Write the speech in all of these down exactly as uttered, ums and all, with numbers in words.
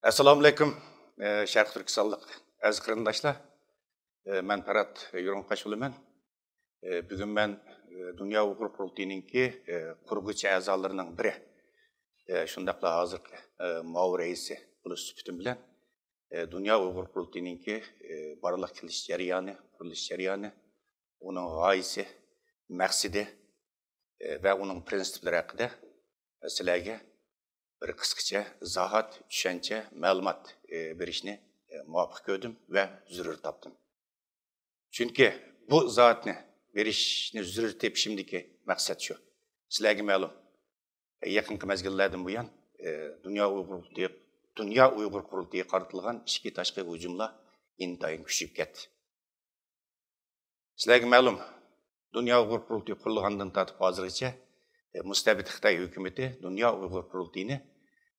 ئەسسالامۇئەلەيكۇم، ئە، شەرقىي تۈركىستانلىق ئەزىز قېرىنداشلار. ئە، مەن پەرھات يۇرۇنقاش بولىمەن. ئە، بۈگۈن مەن، ئە، دۇنيا ئۇيغۇر قۇرۇلتىيىنىڭكى، ئە، قۇرغۇچى ئەزالىرىنىڭ بىرى، ئە، شۇنداقلا ھازىرقى، ئە، مۇئاۋىن رەئىسى بولۇش سۈپىتىم بىلەن، ئە، دۇنيا ئۇيغۇر قۇرۇلتىيىنىڭكى، ئە، بارلىققا كېلىش جەريانى، قۇرۇلۇش جەريانى، ئۇنىڭ غايىسى، مەقسىتى، ئە، ۋە ئۇنىڭ پىرىنسىپلىرى ھەققىدە سىلەرگە بىر قىسقىچە ئىزاھات، چۈشەنچە، مەلۇمات، ئە، بېرىشنى، ئە، مۇۋاپىق كۆردۈم ۋە زۆرۈر تاپتىم. چۈنكى بۇ ئىزاھاتنى بېرىشنى زۆرۈر تېپىشىمدىكى مەقسەت شۇ. سىلەرگە مەلۇم، يېقىنقى مەزگىللەردىن بۇيان، ئە، دۇنيا ئۇيغۇر قۇرۇلتىيى، دۇنيا ئۇيغۇر قۇرۇلتىيىغا قارىتىلغان ئىچكى تاشقى ھۇجۇملار ئىنتايىن كۈچىيىپ كەتتى. سىلەرگە مەلۇم، دۇنيا ئۇيغۇر قۇرۇلتىيى قۇرۇلغاندىن تارتىپ ھازىرغىچە، ئە، مۇستەبىت خىتاي ھۆكۈمىتى دۇنيا ئۇيغۇر قۇرۇلتىيىنى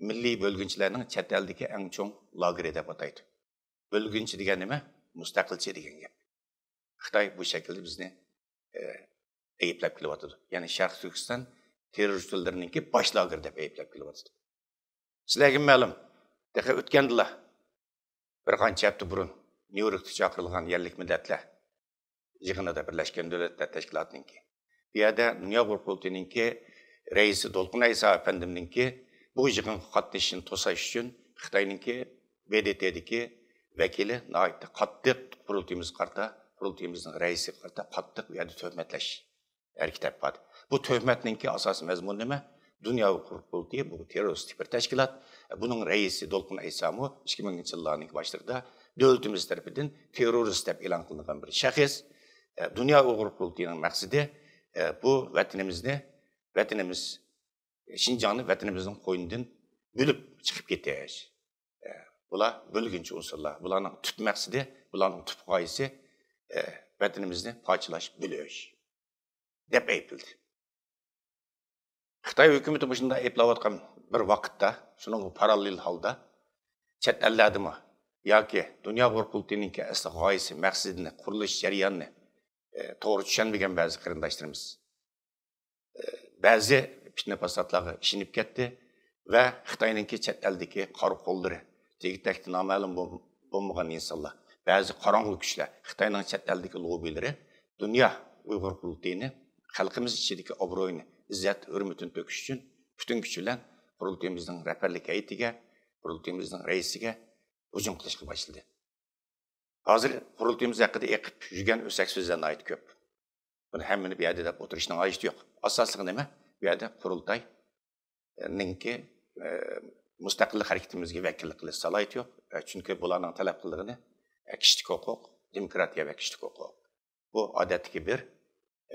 مىللىي بۆلگۈنچىلەرنىڭ چەت ئەلدىكى ئەڭ چوڭ لاگېرى دەپ ئاتايدۇ. بۆلگۈنچى دېگەن نېمە؟ مۇستەقىلچى دېگەن گەپ. خىتاي بۇ شەكىلدە بىزنى، ئە، ئەيىبلەپ كېلىۋاتىدۇ. يەنى شەرقىي تۈركىستان تېررورىستلىرىنىڭكى باش لاگېرى دەپ ئەيىبلەپ كېلىۋاتىدۇ. سىلەرگە مەلۇم، تېخى ئۆتكەندىلا بىر قانچە ھەپتە بۇرۇن نيۇ يوركتا چاقىرىلغان يەرلىك مىللەتلەر يىغىنىدا، بىرلەشكەن دۆلەتلەر تەشكىلاتىنىڭكى، بۇ يەردە دۇنيا ئۇيغۇر قۇرۇلتىيىنىڭكى رەئىسى دولقۇن ئەيسا ئەپەندىمنىڭكى بۇ يىغىنغا قاتنىشىشىنى توساش ئۈچۈن خىتاينىڭكى ب د ت دىكى ۋەكىلى ناھايىتى قاتتىق قۇرۇلتىيىمىزغا قارىتا، قۇرۇلتىيىمىزنىڭ رەئىسىگە قارىتا قاتتىق بۇ يەردە تۆھمەتلەش ھەرىكىتى ئېلىپ باردى. بۇ تۆھمەتنىڭكى ئاساسىي مەزمۇنى نېمە؟ دۇنيا ئۇيغۇر قۇرۇلتىيى بۇ تېررورىستىك بىر تەشكىلات. بۇنىڭ رەئىسى دولقۇن ئەيسامۇ ئىككى مىڭىنچى يىللارنىڭ باشلىرىدا دۆلىتىمىز تەرىپىدىن تېررورىست دەپ ئېلان قىلىنغان بىر شەخس. دۇنيا ئۇيغۇر قۇرۇلتىيىنىڭ مەقسىتى، بۇ ۋەتىنىمىزنى، ۋەتىنىمىز، شىنجاڭنى ۋەتىنىمىزنىڭ قوينىدىن بۆلۈپ چىقىپ كېتىش. بۇلار بۆلگۈنچى ئۇنسۇرلار. بۇلارنىڭ تۈپ مەقسىتى، بۇلارنىڭ تۈپ غايىسى، ۋەتىنىمىزنى پارچىلاش، بۆلۈش. دەپ ئەيىبلىدى. خىتاي ھۆكۈمىتى مۇشۇنداق ئەيىبلەۋاتقان بىر ۋاقىتتا، شۇنىڭغا پاراللېل ھالدا چەت ئەللەردىمۇ ياكى دۇنيا ئۇيغۇر قۇرۇلتىيىنىڭكى ئەسلى غايىسى، مەقسىتىنى، قۇرۇلۇش جەريانىنى، ئە، توغرا چۈشەنمىگەن بەزى قېرىنداشلىرىمىز، ئە، بەزى پىتنە پاساتلارغا ئىشىنىپ كەتتى ۋە خىتاينىڭكى چەت ئەلدىكى قارا قوللىرى، تېگى-تەكتى نامەلۇم بول-، بولمىغان ئىنسانلار، بەزى قاراڭغۇ كۈچلەر، خىتاينىڭ چەت ئەلدىكى لوببىلىرى دۇنيا ئۇيغۇر قۇرۇلتىيىنى، خەلقىمىز ئىچىدىكى ئابرۇيىنى، ئىززەت، ھۆرمىتىنى تۆكۈش ئۈچۈن پۈتۈن كۈچى بىلەن قۇرۇلتىيىمىزنىڭ رەھبەرلىك ھەيئىتىگە، قۇرۇلتىيىمىزنىڭ رەئىسىگە ھۇجۇم قىلىشقا باشلىدى. ھازىر قۇرۇلتىيىمىز ھەققىدە ئېقىپ يۈرگەن ئۆسەك سۆزلەر ناھايىتى كۆپ. بۇنى ھەممىنى بۇ يەردە دەپ ئولتۇرۇشنىڭ ھاجىتى يوق. ئاساسلىقى نېمە؟ بۇ يەردە قۇرۇلتاينىڭكى، ئە، مۇستەقىللىق ھەرىكىتىمىزگە ۋەكىللىك قىلىش سالاھىيىتى يوق. ئە، چۈنكى بۇلارنىڭ تەلەپ قىلىدىغىنى، ئە، كىشىلىك ھوقۇق، دېموكراتىيە ۋە كىشىلىك ھوقۇق. بۇ ئادەتتىكى بىر،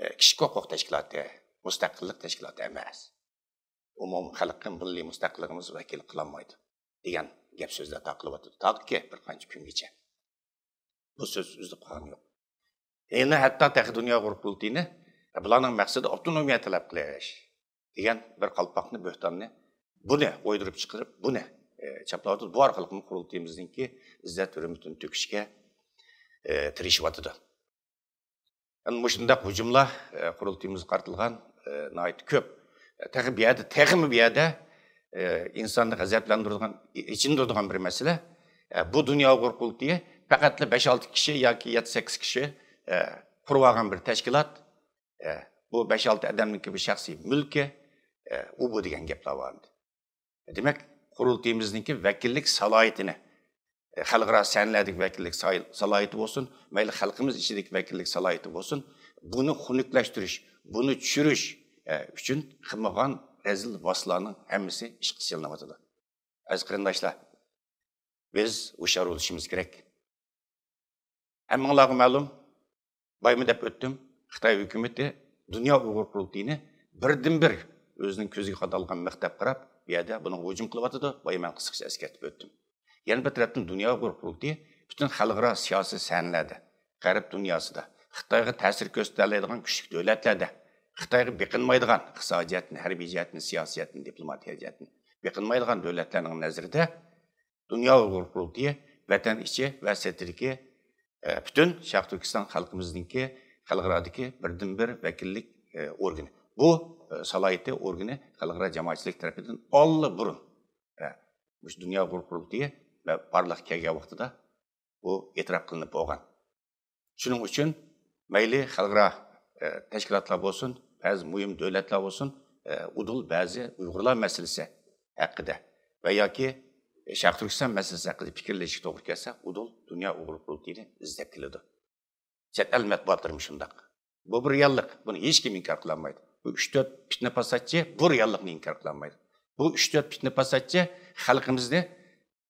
ئە، كىشىلىك ھوقۇق تەشكىلاتى، مۇستەقىللىق تەشكىلاتى ئەمەس. ئومۇمىي خەلققە مىللىي مۇستەقىللىقىمىز ۋەكىللىك قىلالمايدۇ دېگەن گەپ سۆزلەر تارقىلىۋاتىدۇ. تاكى بىر قانچە كۈنگىچە. بۇ سۆز ئۈزۈلۈپ قالغىنى يوق. يەنە ھەتتا تېخى دۇنيا ئۇيغۇر قۇرۇلتىيىنى، بۇلارنىڭ مەقسىتى ئاپتونومىيە تەلەپ قىلىش دېگەن بىر قالپاقنى، بۆھتاننى، بۇنى ئويدۇرۇپ چىقىرىپ، بۇنى، ئە، چاپلاۋاتىدۇ. بۇ ئارقىلىقمۇ قۇرۇلتىيىمىزنىڭكى ئىززەت ھۆرمىتىنى تۆكۈشكە، ئە، تىرىشىۋاتىدۇ. يەنى مۇشۇنداق ھۇجۇملار، ئە، قۇرۇلتىيىمىزغا قارىتىلغان، ئە، ناھايىتى كۆپ. ئە، تېخى بۇ يەردە، تېخىمۇ بۇ يەردە، ئە، ئىنساننى غەزەپلەندۈرىدىغان، ئېچىندۇرىدىغان بىر مەسىلە. ئە، بۇ دۇنيا ئۇيغۇر قۇرۇلتىيى پەقەتلا بەش-ئالتە كىشى ياكى يەتتە-سەككىز كىشى، ئە، قۇرۇۋالغان بىر تەشكىلات. ئە، بۇ بەش-ئالتە ئادەمنىڭكى بىر شەخسىي مۈلكى، ئە، ئۇ بۇ دېگەن گەپلەر بار ئەمدى. دېمەك، قۇرۇلتىيىمىزنىڭكى ۋەكىللىك سالاھىيىتىنى، ئە، خەلقئارا سەھنىلەردىكى ۋەكىللىك ساي-، سالاھىيىتى بولسۇن، مەيلى خەلقىمىز ئىچىدىكى ۋەكىللىك سالاھىيىتى بولسۇن، بۇنى خۇنۈكلەشتۈرۈش، بۇنى چۈشۈرۈش، ئە، ئۈچۈن قىلمىغان رەزىل ۋاسىتىلەرنىڭ ھەممىسى ئىشقا سېلىنىۋاتىدۇ. ئەزىز قېرىنداشلار، بىز ھوشيار بولۇشىمىز كېرەك. ھەممىڭلارغا مەلۇم، بايىمۇ دەپ ئۆتتۈم، خىتاي ھۆكۈمىتى دۇنيا ئۇيغۇر قۇرۇلتىيىنى بىردىنبىر ئۆزىنىڭ كۆزىگە قادالغان مىخ دەپ قاراپ، بۇ يەردە بۇنىڭغا ھۇجۇم قىلىۋاتىدۇ. بايا مەن قىسقىچە ئەسكەرتىپ ئۆتتۈم. يەنە بىر تەرەپتىن دۇنيا ئۇيغۇر قۇرۇلتىيى پۈتۈن خەلقئارا سىياسىي سەھنىلەردە، غەرب دۇنياسىدا، خىتايغا تەسىر كۆرسىتەلەيدىغان كۈچلۈك دۆلەتلەردە، خىتايغا بېقىنمايدىغان، ئىقتىسادىي جەھەتتىن، ھەربىي جەھەتتىن، سىياسىي جەھەتتىن، دىپلوماتىيە جەھەتتىن بېقىنمايدىغان دۆلەتلەرنىڭ نەزىرىدە، دۇنيا ئۇيغۇر قۇرۇلتىيى ۋەتەن ئىچى ۋە سىرتىدىكى، ئە، پۈتۈن شەرقىي تۈركىستان خەلقىمىزنىڭكى خەلقئارادىكى بىردىنبىر ۋەكىللىك، ئە، ئورگىنى. بۇ، ئە، سالاھىيىتى ئورگىنى خەلقئارا جامائەتچىلىك تەرىپىدىن ئاللىبۇرۇن، ئە، مۇشۇ دۇنيا ئۇيغۇر قۇرۇلتىيى بارلىققا كەلگەن ۋاقتىدا بۇ ئېتىراپ قىلىنىپ بولغان. شۇنىڭ ئۈچۈن مەيلى خەلقئارا، ئە، تەشكىلاتلار بولسۇن، بەزى مۇھىم دۆلەتلەر بولسۇن، ئە، ئۇدۇل بەزى ئۇيغۇرلار مەسىلىسى ھەققىدە ۋە ياكى شەرقىي تۈركىستان مەسىلىسى ھەققىدە پىكىرلىشىشكە توغرا كەلسە، ئۇدۇل دۇنيا ئۇيغۇر قۇرۇلتىيىنى ئىزدەپ كېلىدۇ. چەت ئەل مەتبۇئاتلىرىمۇ شۇنداق. بۇ بىر رېئاللىق. بۇنى ھېچكىم ئىنكار قىلالمايدۇ. بۇ ئۈچ تۆت پىتنە پاساتچى بۇ رېئاللىقنى ئىنكار قىلالمايدۇ. بۇ ئۈچ تۆت پىتنە پاساتچى خەلقىمىزنى،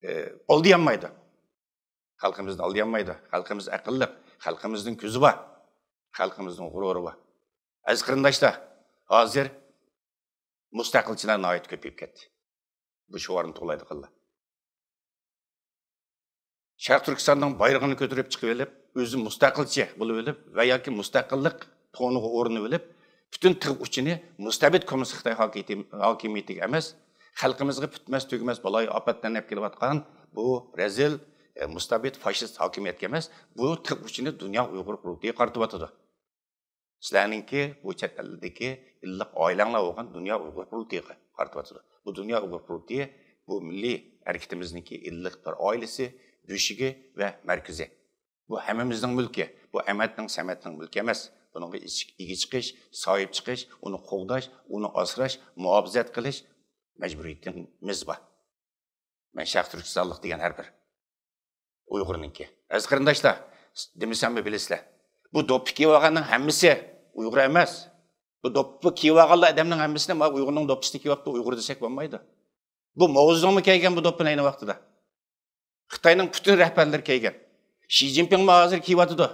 ئە، ئالدىيالمايدۇ. خەلقىمىزنى ئالدىيالمايدۇ. خەلقىمىز ئەقىللىق، خەلقىمىزنىڭ كۆزى بار، خەلقىمىزنىڭ غۇرۇرى بار. ئەزىز قېرىنداشلار، ھازىر مۇستەقىلچىلار ناھايىتى كۆپىيىپ كەتتى. بۇ شوئارنى توۋلايدىغانلار. شەرقىي تۈركىستاننىڭ بايرىقىنى كۆتۈرۈپ چىقىۋېلىپ، ئۆزى مۇستەقىلچى بولۇۋېلىپ ۋە ياكى مۇستەقىللىق تونىغا ئورىنىۋېلىپ، پۈتۈن تىغ ئۇچىنى مۇستەبىت كوممۇنىست خىتاي ھاكىم-، ھاكىمىيىتىگە ئەمەس، خەلقىمىزغا پۈتمەس تۈگىمەس بالايىئاپەتلەرنى ئەپ كېلىۋاتقان بۇ رەزىل، ئە، مۇستەبىت فاشىست ھاكىمىيەتكە ئەمەس، بۇ تىغ ئۇچىنى دۇنيا ئۇيغۇر قۇرۇلتىيىغا قارىتىۋاتىدۇ. سىلەرنىڭكى بۇ چەت ئەلدىكى ئىللىق ئائىلەڭلار بولغان دۇنيا ئۇيغۇر قۇرۇلتىيىغا قارىتىۋاتىدۇ. بۇ دۇنيا ئۇيغۇر قۇرۇلتىيى بۇ مىللىي ھەرىكىتىمىزنىڭكى ئىللىق بىر ئائىلىسى، بۆشۈكى ۋە مەركىزى. بۇ ھەممىمىزنىڭ مۈلكى. بۇ ئەمەتنىڭ، سەمەتنىڭ مۈلكى ئەمەس. بۇنىڭغا ئىچ-، ئىگە چىقىش، ساھىب چىقىش، ئۇنى قوغداش، ئۇنى ئاسراش، مۇھاپىزەت قىلىش مەجبۇرىيىتىمىز بار. مەن شەرقىي تۈركىستانلىق دېگەن ھەر بىر ئۇيغۇرنىڭكى. ئەزىز قېرىنداشلار، دېمىسەممۇ بىلىسىلەر. بۇ دوپپا كىيىۋالغاننىڭ ھەممىسى ئۇيغۇر ئەمەس. بۇ دوپپا كىيىۋالغانلا ئادەمنىڭ ھەممىسىنى، ما ئۇيغۇرنىڭ دوپپىسىنى كىيىۋاپتۇ، ئۇيغۇر دېسەك بولمايدۇ. بۇ ماۋزېدۇڭمۇ كىيگەن بۇ دوپپىنى ئەينى ۋاقتىدا؟ خىتاينىڭ پۈتۈن رەھبەرلىرى كىيگەن. شى جىنپىڭمۇ ھازىر كىيىۋاتىدۇ.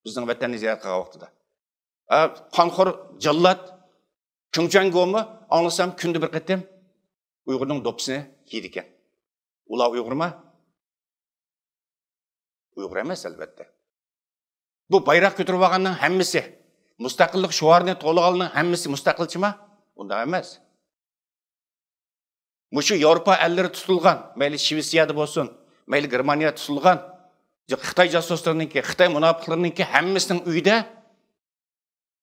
بىزنىڭ ۋەتەننى زىيارەت قىلغان ۋاقتىدا. ئا، قانخور جاللات كېڭ چۈەنگومۇ ئاڭلىسام كۈندە بىر قېتىم ئۇيغۇرنىڭ دوپپىسىنى كىيىدىكەن. ئۇلار ئۇيغۇرما؟ ئۇيغۇر ئەمەس، ئەلۋەتتە. بۇ بايراق كۆتۈرۈپ ئالغاننىڭ ھەممىسى، مۇستەقىللىق شوئارىنى توۋلىغاننىڭ ھەممىسى مۇستەقىلچىما؟ ئۇنداق ئەمەس. مۇشۇ ياۋروپا ئەللىرى تۇتۇلغان، مەيلى شىۋېتسىيەدە بولسۇن، مەيلى گېرمانىيەدە تۇتۇلغان، خىتاي جاسۇسلىرىنىڭكى، خىتاي مۇناپىقلىرىنىڭكى ھەممىسىنىڭ ئۆيىدە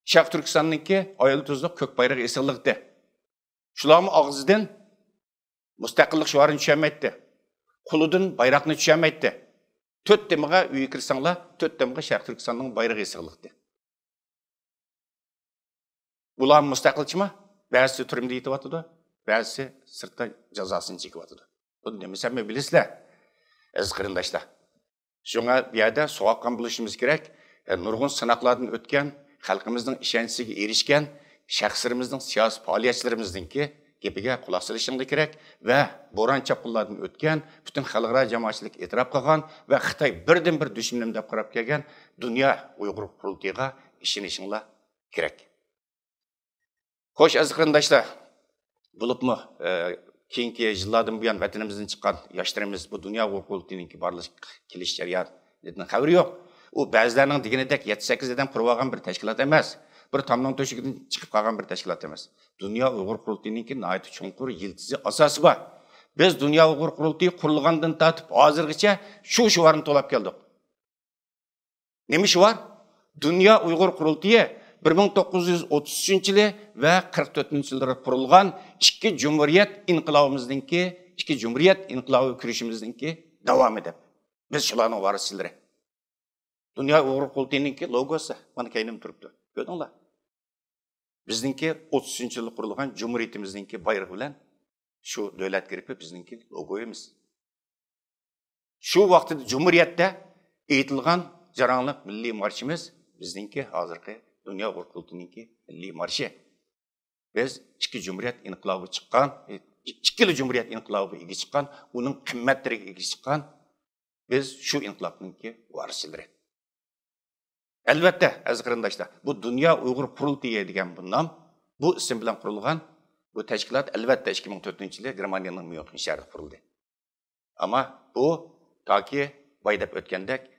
شەرقىي تۈركىستاننىڭكى ئايال تۇزلۇق كۆك بايرىقى ئېسىلغىتى. شۇلارمۇ ئاغزىدىن مۇستەقىللىق شوئارىنى چۈشەنمەيتتى. قولىدىن بايراقنى چۈشەنمەيتتى. تۆت تېمىغا ئۆيگە كىرسەڭلار، تۆت تېمىغا شەرقىي تۈركىستاننىڭ بايرىقى ئېسىلغىتى. ئۇلار مۇستەقىلچىما؟ بەزىسى تۈرمىدە يېتىۋاتىدۇ، بەزىسى سىرتتا جازاسىنى چېكىۋاتىدۇ. بۇنى دېمىسەممۇ بىلىسىلەر، ئەزىز قېرىنداشلار. شۇڭا بۇ يەردە سوغۇققان بولۇشىمىز كېرەك. ئە، نۇرغۇن سىناقلاردىن ئۆتكەن، خەلقىمىزنىڭ ئىشەنچىسىگە ئېرىشكەن شەخسلىرىمىزنىڭ، سىياسىي پائالىيەتچىلىرىمىزنىڭكى گېپىگە قۇلاق سېلىشىڭلار كېرەك ۋە بوران چاپقۇنلاردىن ئۆتكەن، پۈتۈن خەلقئارا جامائەتچىلىك ئېتىراپ قىلغان ۋە خىتاي بىردىنبىر دۈشمىنىم دەپ قاراپ كەلگەن دۇنيا ئۇيغۇر قۇرۇلتىيىغا ئىشىنىشىڭلار كېرەك. خوش، ئەزىز قېرىنداشلار، بولۇپمۇ، ئە، كېيىنكى يىللاردىن بۇيان ۋەتىنىمىزدىن چىققان ياشلىرىمىز بۇ دۇنيا ئۇيغۇر قۇرۇلتىيىنىڭكى بارلىشىپ كېلىش جەريانىدىن خەۋىرى يوق. ئۇ بەزىلەرنىڭ دېگىنىدەك يەتتە سەككىز ئادەم قۇرۇۋالغان بىر تەشكىلات ئەمەس. بىر تامنىڭ تۆشۈكىدىن چىقىپ قالغان بىر تەشكىلات ئەمەس. دۇنيا ئۇيغۇر قۇرۇلتىيىنىڭكى ناھايىتى چوڭقۇر يىلتىزى، ئاساسى بار. بىز دۇنيا ئۇيغۇر قۇرۇلتىيى قۇرۇلغاندىن تارتىپ ھازىرغىچە شۇ شوئارنى توۋلاپ كەلدۇق. نېمە شوئار؟ دۇنيا ئۇيغۇر قۇرۇلتىيى بىر مىڭ توققۇز يۈز ئوتتۇز ئۈچىنچى يىلى ۋە قىرىق تۆتىنچى يىللىرى قۇرۇلغان ئىككى جۇمھۇرىيەت ئىنقىلابىمىزنىڭكى، ئىككى جۇمھۇرىيەت ئىنقىلابى كۈرىشىمىزنىڭكى داۋامى دەپ. بىز شۇلارنىڭ ۋارىسلىرى. دۇنيا ئۇيغۇر قۇرۇلتىيىنىڭكى لوگوسى مانا كەينىمدە تۇرۇپتۇ. كۆردۈڭلار؟ بىزنىڭكى ئوتتۇز ئۈچىنچى يىلى قۇرۇلغان جۇمھۇرىيىتىمىزنىڭكى بايرىقى بىلەن شۇ دۆلەت گېربى بىزنىڭكى لوگويىمىز. شۇ ۋاقتىدا جۇمھۇرىيەتتە ئېيتىلغان جاراڭلىق مىللىي مارشىمىز بىزنىڭكى ھازىرقى دۇنيا ئۇيغۇر قۇرۇلتىيىنىڭكى مىللىي مارشى. بىز ئىككى جۇمھۇرىيەت ئىنقىلابى چىققان، ئىككىلا جۇمھۇرىيەت ئىنقىلابىغا ئىگە چىققان، ئۇنىڭ قىممەتلىرىگە ئىگە چىققان، بىز شۇ ئىنقىلابنىڭكى ۋارىسلىرى. ئەلۋەتتە، ئەزىز قېرىنداشلار، بۇ دۇنيا ئۇيغۇر قۇرۇلتىيى دېگەن بۇ نام، بۇ ئىسىم بىلەن قۇرۇلغان بۇ تەشكىلات، ئەلۋەتتە، ئىككى مىڭ تۆتىنچى يىلى گېرمانىيەنىڭ ميۇنخېن شەھىرىدە قۇرۇلدى. ئەمما بۇ تاكى بايا دەپ ئۆتكەندەك،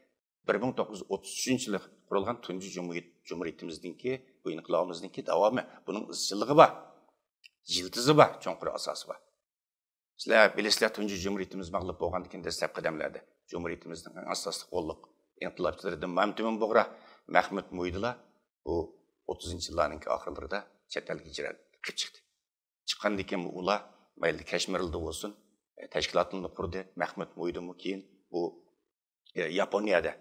بىر مىڭ توققۇز يۈز ئوتتۇز ئۈچىنچى يىلى قۇرۇلغان تۇنجى جۇمھۇرىيىت، جۇمھۇرىيىتىمىزنىڭكى، بۇ ئىنقىلابىمىزنىڭكى داۋامى، بۇنىڭ ئىزچىللىقى بار، يىلتىزى بار، چوڭقۇر ئاساسى بار. سىلەر بىلىسىلەر، تۇنجى جۇمھۇرىيىتىمىز مەغلۇپ بولغاندىن كېيىن دەسلەپكى قەدەملەردە جۇمھۇرىيىتىمىزنىڭ ئەڭ ئاساسلىق قوللۇق ئىنقىلابچىلىرىدىن مەمتىمىن بۇغرا، مەخمۇت مويدىلا بۇ ئوتتۇزىنچى يىللارنىڭكى ئاخىرلىرىدا چەت ئەلگە ھىجرەت قىلىپ چىقتى. چىققاندىن كېيىن ئۇلار مەيلى كەشمىرلىدە بولسۇن، ئە، تەشكىلاتىنى قۇردى. مەھمۇد مويدىمۇ كېيىن بۇ، ئە، ياپونىيەدە،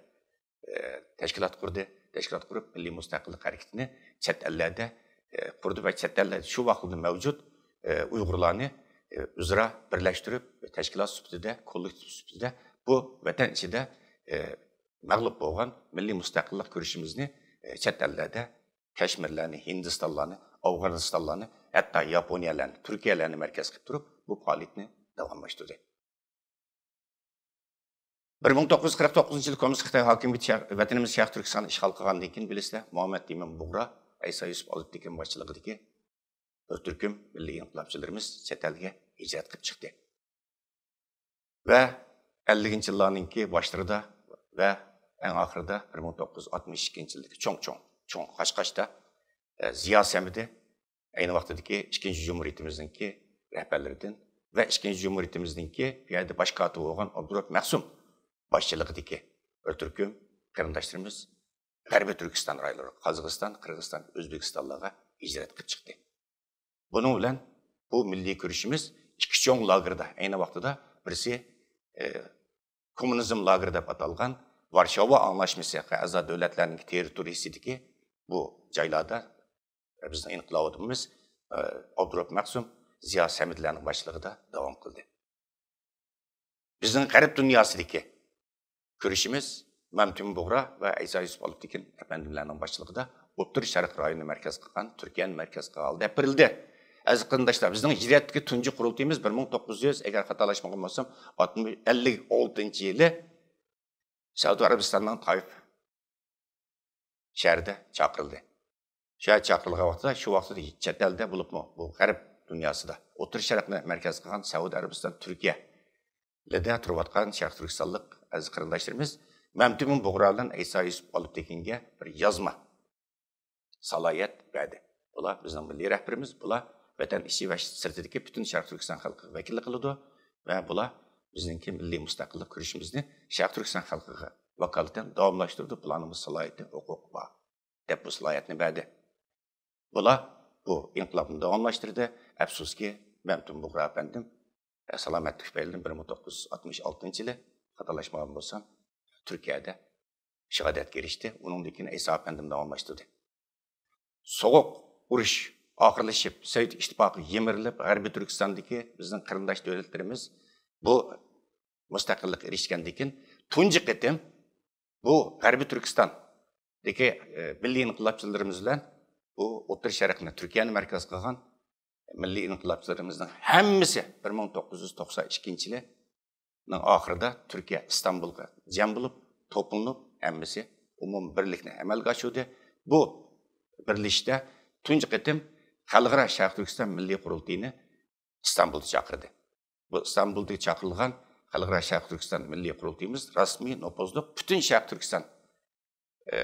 ئە، تەشكىلات قۇردى. تەشكىلات قۇرۇپ، مىللىي مۇستەقىللىق ھەرىكىتىنى چەت ئەللەردە، ئە، قۇردى ۋە چەت ئەللەردە شۇ ۋاقىتتا مەۋجۇت، ئە، ئۇيغۇرلارنى، ئە، ئۆزئارا بىرلەشتۈرۈپ، تەشكىلات سۈپىتىدە، كوللېكتىپ سۈپىتىدە بۇ ۋەتەن ئىچىدە، ئە، مەغلۇپ بولغان مىللىي مۇستەقىللىق كۈرىشىمىزنى، ئە، چەت ئەللەردە كەشمىرلەرنى، ھىندىستانلارنى، ئافغانىستانلارنى، ھەتتا ياپونىيەلەرنى، تۈركىيەلەرنى مەركەز قىلىپ تۇرۇپ، بۇ پائالىيەتنى داۋاملاشتۇردى. بىر مىڭ توققۇز يۈز قىرىق توققۇزىنچى يىلى كوممۇنىست خىتاي ھاكىمىيىتى شەرق-، ۋەتىنىمىز شەرقىي تۈركىستاننى ئىشغال قىلغاندىن كېيىن، بىلىسىلەر، مۇھەممەد ئىمىن بۇغرا، ئەيسا يۈسۈپ ئالپتېكىن باشچىلىقىدىكى بىر تۈركۈم مىللىي ئىنقىلابچىلىرىمىز چەت ئەلگە ھىجرەت قىلىپ چىقتى. ۋە ئەللىكىنچى يىللارنىڭكى باشلىرىدا ۋە ئەڭ ئاخىرىدا بىر مىڭ توققۇز يۈز ئاتمىش ئىككىنچى يىلدىكى چوڭ چوڭ، چوڭ قاچقاچتا، ئە، زىيا سەمىدى ئەينى ۋاقتىدىكى ئىككىنچى جۇمھۇرىيىتىمىزنىڭكى رەھبەرلىرىدىن ۋە ئىككىنچى جۇمھۇرىيىتىمىزنىڭكى بۇ يەردە باش كاتىپى بولغان ئابدۇرائۇپ مەخسۇم باشچىلىقىدىكى بىر تۈركۈم قېرىنداشلىرىمىز غەربىي تۈركىستان رايونلىرىغا، قازاقىستان، قىرغىزىستان، ئۆزبېكىستانلارغا ھىجرەت قىلىپ چىقتى. بۇنىڭ بىلەن بۇ مىللىي كۈرىشىمىز ئىككى چوڭ لاگېردا، ئەينى ۋاقتىدا بىرسى، ئە، كوممۇنىزم لاگېرى دەپ ئاتالغان ۋارشاۋا ئاڭلاشمىسىغا ئەزا دۆلەتلەرنىڭ تېررىتورىيىسىدىكى بۇ جايلاردا بىزنىڭ ئىنقىلابىمىز، ئە، ئابدۇرائۇپ مەخسۇم، زىيا سەمىدلەرنىڭ باشچىلىقىدا داۋام قىلدى. بىزنىڭ غەرب دۇنياسىدىكى كۈرىشىمىز مەمتىمىن بۇغرا ۋە ئەيسا يۈسۈپ ئالپتېكىن ئەپەندىملەرنىڭ باشچىلىقىدا ئوتتۇرا شەرق رايونىنى مەركەز قىلغان، تۈركىيەنى مەركەز قىلغان ھالدا ئېلىپ بېرىلدى. ئەزىز قېرىنداشلار، بىزنىڭ ھىجرەتتىكى تۇنجى قۇرۇلتىيىمىز بىر مىڭ توققۇز يۈز، ئەگەر خاتالاشمىغان بولسام، ئەللىك ئالتىنچى يىلى سەئۇدى ئەرەبىستاننىڭ تايىف شەھىرىدە چاقىرىلدى. شۇ يەردە چاقىرىلغان ۋاقتىدا، شۇ ۋاقىتتا چەت ئەلدە بولۇپمۇ، بۇ غەرب دۇنياسىدا، ئوتتۇرا شەرقنى مەركەز قىلغان سەئۇدى ئەرەبىستان، تۈركىيەلەردە تۇرۇۋاتقان شەرقىي تۈركىستانلىق ئەزىز قېرىنداشلىرىمىز مەمتىمىن بۇغرا بىلەن ئەيسا يۈسۈپ ئالپتېكىنگە بىر يازما سالاھىيەت بەردى. بۇلار بىزنىڭ مىللىي رەھبىرىمىز، بۇلار ۋەتەن ئىچى ۋە سىرتىدىكى پۈتۈن شەرقىي تۈركىستان خەلقىگە ۋەكىللىك قىلىدۇ ۋە بۇلار بىزنىڭكى مىللىي مۇستەقىللىق كۈرىشىمىزنى شەرقىي تۈركىستان خەلقىگە ۋاكالىتەن داۋاملاشتۇرىدۇ، بۇلارنىڭ بۇ سالاھىيىتى، ھوقۇقى بار، دەپ بۇ سالاھىيەتنى بەردى. بۇلار بۇ ئىنقىلابنى داۋاملاشتۇردى. ئەپسۇسكى، مەمتىمىن بۇغرا ئەپەندىم، ئە، سالامەتلىك تۈپەيلىدىن بىر مىڭ توققۇز يۈز ئاتمىش ئالتىنچى يىلى، خاتالاشمىغان بولسام، تۈركىيەدە شاھادەتكە ئېرىشتى. ئۇنىڭدىن كېيىن ئەيسا ئەپەندىم داۋاملاشتۇردى. سوغۇق ئۇرۇش ئاخىرلىشىپ، سوۋېت ئىتتىپاقى يىمىرىلىپ، غەربىي تۈركىستاندىكى بىزنىڭ قېرىنداش دۆلەتلىرىمىز بۇ مۇستەقىللىققا ئېرىشكەندىن كېيىن، تۇنجى قېتىم بۇ غەربىي تۈركىستاندىكى، ئە، مىللىي ئىنقىلابچىلىرىمىز بىلەن بۇ ئوتتۇرا شەرقنى، تۈركىيەنى مەركەز قىلغان مىللىي ئىنقىلابچىلىرىمىزنىڭ ھەممىسى بىر مىڭ توققۇز يۈز توقسان ئىككىنچى يىلىنىڭ ئاخىرىدا تۈركىيە ئىستانبۇلغا جەم بولۇپ، توپلىنىپ، ھەممىسى ئومۇمىي بىرلىكنى ئەمەلگە ئاشۇردى. بۇ بىرلىشىشتە تۇنجى قېتىم خەلقئارا شەرقىي تۈركىستان مىللىي قۇرۇلتىيىنى ئىستانبۇلدا چاقىردى. بۇ ئىستانبۇلدا چاقىرىلغان خەلقئارا شەرقىي تۈركىستان مىللىي قۇرۇلتىيىمىز رەسمىي نوپۇزلۇق پۈتۈن شەرقىي تۈركىستان، ئە،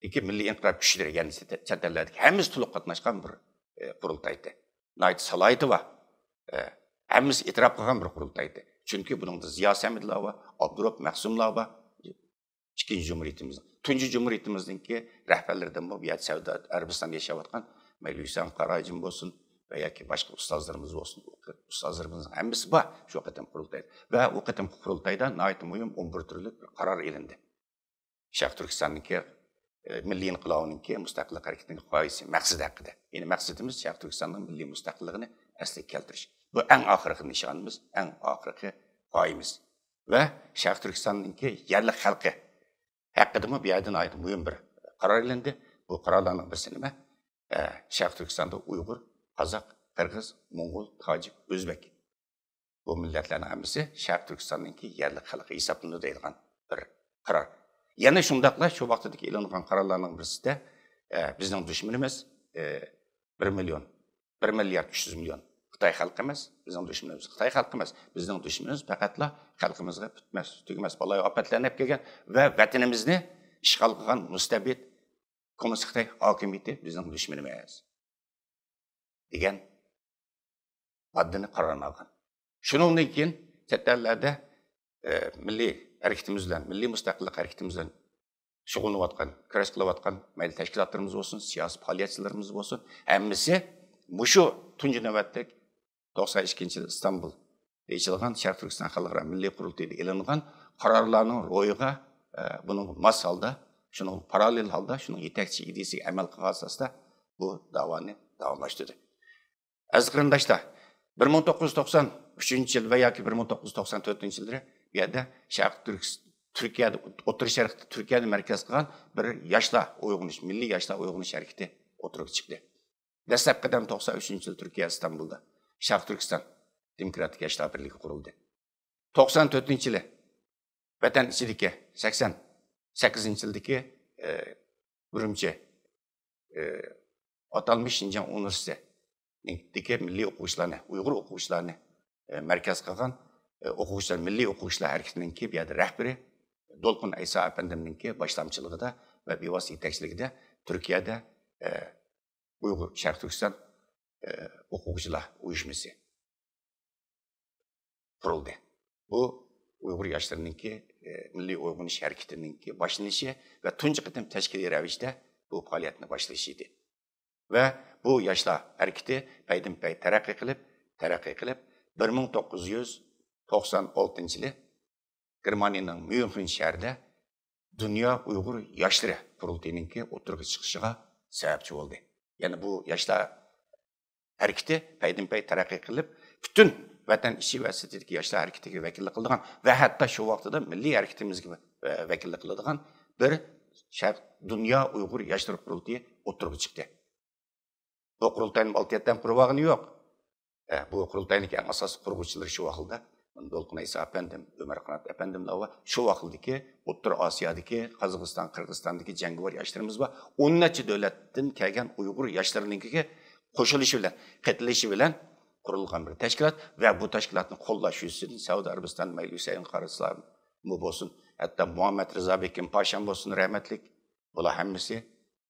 دىكى مىللىي ئىنقىلاب كۈچلىرى، يەنى چەت-، چەت ئەللەردىكى ھەممىسى تولۇق قاتناشقان بىر، ئە، قۇرۇلتاي ئىدى. ناھايىتى سالاھىيىتى بار، ئە، ھەممىسى ئېتىراپ قىلغان بىر قۇرۇلتاي ئىدى. چۈنكى بۇنىڭدا زىيا سەمىدلار بار، ئابدۇرائۇپ مەخسۇملار بار. ئىككىنچى جۇمھۇرىيىتىمىز، تۇنجى جۇمھۇرىيىتىمىزنىڭكى رەھبەرلىرىدىنمۇ بۇ يەردە سەئۇدى ئەرەبىستاندا ياشاۋاتقان مەيلى ھۈسەن قاراجىم بولسۇن ۋە ياكى باشقا ئۇستازلىرىمىز بولسۇن، ئۇ قېتىم ئۇستازلىرىمىزنىڭ ھەممىسى بار شۇ قېتىمقى قۇرۇلتايدا. ۋە ئۇ قېتىمقى قۇرۇلتايدا ناھايىتى مۇھىم ئون بىر تۈرلۈك بىر قارار ئېلىندى. شەرقىي تۈركىستاننىڭكى، ئە، مىللىي ئىنقىلابىنىڭكى مۇستەقىللىق ھەرىكىتىنىڭ غايىسى، مەقسىتى ھەققىدە. يەنى مەقسىتىمىز شەرقىي تۈركىستاننىڭ مىللىي مۇستەقىللىقىنى ئەسلىگە كەلتۈرۈش. بۇ ئەڭ ئاخىرقى نىشانىمىز، ئەڭ ئاخىرقى غايىمىز. ۋە شەرقىي تۈركىستاننىڭكى يەرلىك خەلقى ھەققىدىمۇ بۇ يەردە ناھايىتى مۇھىم بىر قارار ئېلىندى. بۇ قارارلارنىڭ بىرسى نېمە؟ ئە، شەرقىي تۈركىستاندا ئۇيغۇر، قازاق، قىرغىز، موڭغۇل، تاجىك، ئۆزبېك، بۇ مىللەتلەرنىڭ ھەممىسى شەرقىي تۈركىستاننىڭكى يەرلىك خەلقى ھېسابلىنىدۇ دەيدىغان بىر قارار. يەنە شۇنداقلا شۇ ۋاقتىدىكى ئېلىنغان قارارلارنىڭ بىرسىدە، ئە، بىزنىڭ دۈشمىنىمىز، ئە، بىر مىليون، بىر مىليارد ئۈچ يۈز مىليون خىتاي خەلقى ئەمەس، بىزنىڭ دۈشمىنىمىز خىتاي خەلقى ئەمەس، بىزنىڭ دۈشمىنىمىز پەقەتلا خەلقىمىزگە پۈتمەس، تۈگىمەس بالايىئاپەتلەرنى ئەپ كەلگەن ۋە ۋەتىنىمىزنى ئىشغال قىلغان مۇستەبىت كوممۇنىست خىتاي ھاكىمىيىتى بىزنىڭ دۈشمىنىمىز دېگەن ماددىنى قارارنى ئالغان. شۇنىڭدىن كېيىن چەت ئەللەردە، ئە، مىللىي ھەرىكىتىمىز بىلەن، مىللىي مۇستەقىللىق ھەرىكىتىمىز بىلەن شۇغۇللىنىۋاتقان، كۈرەش قىلىۋاتقان مەيلى تەشكىلاتلىرىمىز بولسۇن، سىياسىي پائالىيەتچىلىرىمىز بولسۇن، ھەممىسى مۇشۇ تۇنجى نۆۋەتلىك توقسان ئىككىنچى يىل ئىستانبۇل ئېچىلغان شەرقىي تۈركىستان خەلقئارا مىللىي قۇرۇلتىيىدا ئېلىنغان قارارلارنىڭ روھىغا، ئە، بۇنىڭغا ماس ھالدا، شۇنىڭغا پاراللېل ھالدا، شۇنىڭ يېتەكچى ئىدىيىسىگە ئەمەل قىلغان ئاساستا بۇ داۋانى داۋاملاشتۇردى. ئەزىز قېرىنداشلار، بىر مىڭ توققۇز يۈز توقسان ئۈچىنچى يىل ۋە ياكى بىر مىڭ توققۇز يۈز توقسان تۆتىنچى يىللىرى بۇ يەردە شەرقىي تۈرك-، تۈركىيەدە، ئوتتۇرا شەرقتە تۈركىيەنى مەركەز قىلغان بىر ياشلار ئويغىنىش، مىللىي ياشلار ئويغىنىش ھەرىكىتى ئوتتۇرىغا چىقتى. دەسلەپكى قەدەم توقسان ئۈچىنچى يىل تۈركىيە ئىستانبۇلدا شەرقىي تۈركىستان دېموكراتىك ياشلار بىرلىكى قۇرۇلدى. توقسان تۆتىنچى يىلى ۋەتەن ئىچىدىكى، سەكسەن سەككىزىنچى يىلدىكى، ئە، ئۈرۈمچى، ئە، ئاتالمىش شىنجاڭ ئۇنىۋېرسىتېتىدىكى مىللىي ئوقۇغۇچىلارنى، ئۇيغۇر ئوقۇغۇچىلارنى، ئە، مەركەز قىلغان، ئە، ئوقۇغۇچىلار، مىللىي ئوقۇغۇچىلار ھەرىكىتىنىڭكى بۇ يەردە رەھبىرى دولقۇن ئەيسا ئەپەندىمنىڭكى باشلامچىلىقىدا ۋە بىۋاسىتە يېتەكچىلىكىدە تۈركىيەدە، ئە، ئۇيغۇر شەرقىي تۈركىستان، ئە، ئوقۇغۇچىلار ئۇيۇشمىسى قۇرۇلدى. بۇ ئۇيغۇر ياشلىرىنىڭكى، ئە، مىللىي ئويغىنىش ھەرىكىتىنىڭكى باشلىنىشى ۋە تۇنجى قېتىم تەشكىلىي رەۋىشتە بۇ پائالىيەتنى باشلىشى ئىدى. ۋە بۇ ياشلار ھەرىكىتى پەيدىنپەي تەرەققىي قىلىپ، تەرەققىي قىلىپ، بىر مىڭ توققۇز يۈز توقسان ئالتىنچى يىلى گېرمانىيەنىڭ ميۇنخېن شەھىرىدە دۇنيا ئۇيغۇر ياشلىرى قۇرۇلتىيىنىڭكى ئوتتۇرىغا چىقىشىغا سەۋەبچى بولدى. يەنى بۇ ياشلار ھەرىكىتى پەيدىنپەي تەرەققىي قىلىپ، پۈتۈن ۋەتەن ئىچى ۋە سىرتىدىكى ياشلار ھەرىكىتىگە ۋەكىللىك قىلىدىغان ۋە ھەتتا شۇ ۋاقتىدا مىللىي ھەرىكىتىمىزگە ۋە-، ۋەكىللىك قىلىدىغان بىر شەرق-، دۇنيا ئۇيغۇر ياشلىرى قۇرۇلتىيى ئوتتۇرىغا چىقتى. بۇ قۇرۇلتاينى ئالتە يەتتە ئادەم قۇرۇۋالغىنى يوق. ئە، بۇ قۇرۇلتاينىڭكى ئەڭ ئاساسلىق قۇرغۇچىلىرى شۇ ۋاقىتتا دولقۇن ئەيسا ئەپەندىم، ئۆمەر قانات ئەپەندىملەر ۋە شۇ ۋاقىتتىكى ئوتتۇرا ئاسىيادىكى، قازاقىستان، قىرغىزىستاندىكى جەڭگىۋار ياشلىرىمىز بار. ئون نەچچە دۆلەتتىن كەلگەن ئۇيغۇر ياشلىرىنىڭكىگە قوشۇلۇشى بىلەن، قېتىلىشى بىلەن قۇرۇلغان بىر تەشكىلات ۋە بۇ تەشكىلاتنى قوللاش يۈزىسىدىن سەئۇدى ئەرەبىستان مەيلى ھۈسەيىن قارىسلاممۇ بولسۇن، ھەتتا مۇھەممەد رىزا بېكىم پاشام بولسۇن، رەھمەتلىك، بۇلار ھەممىسى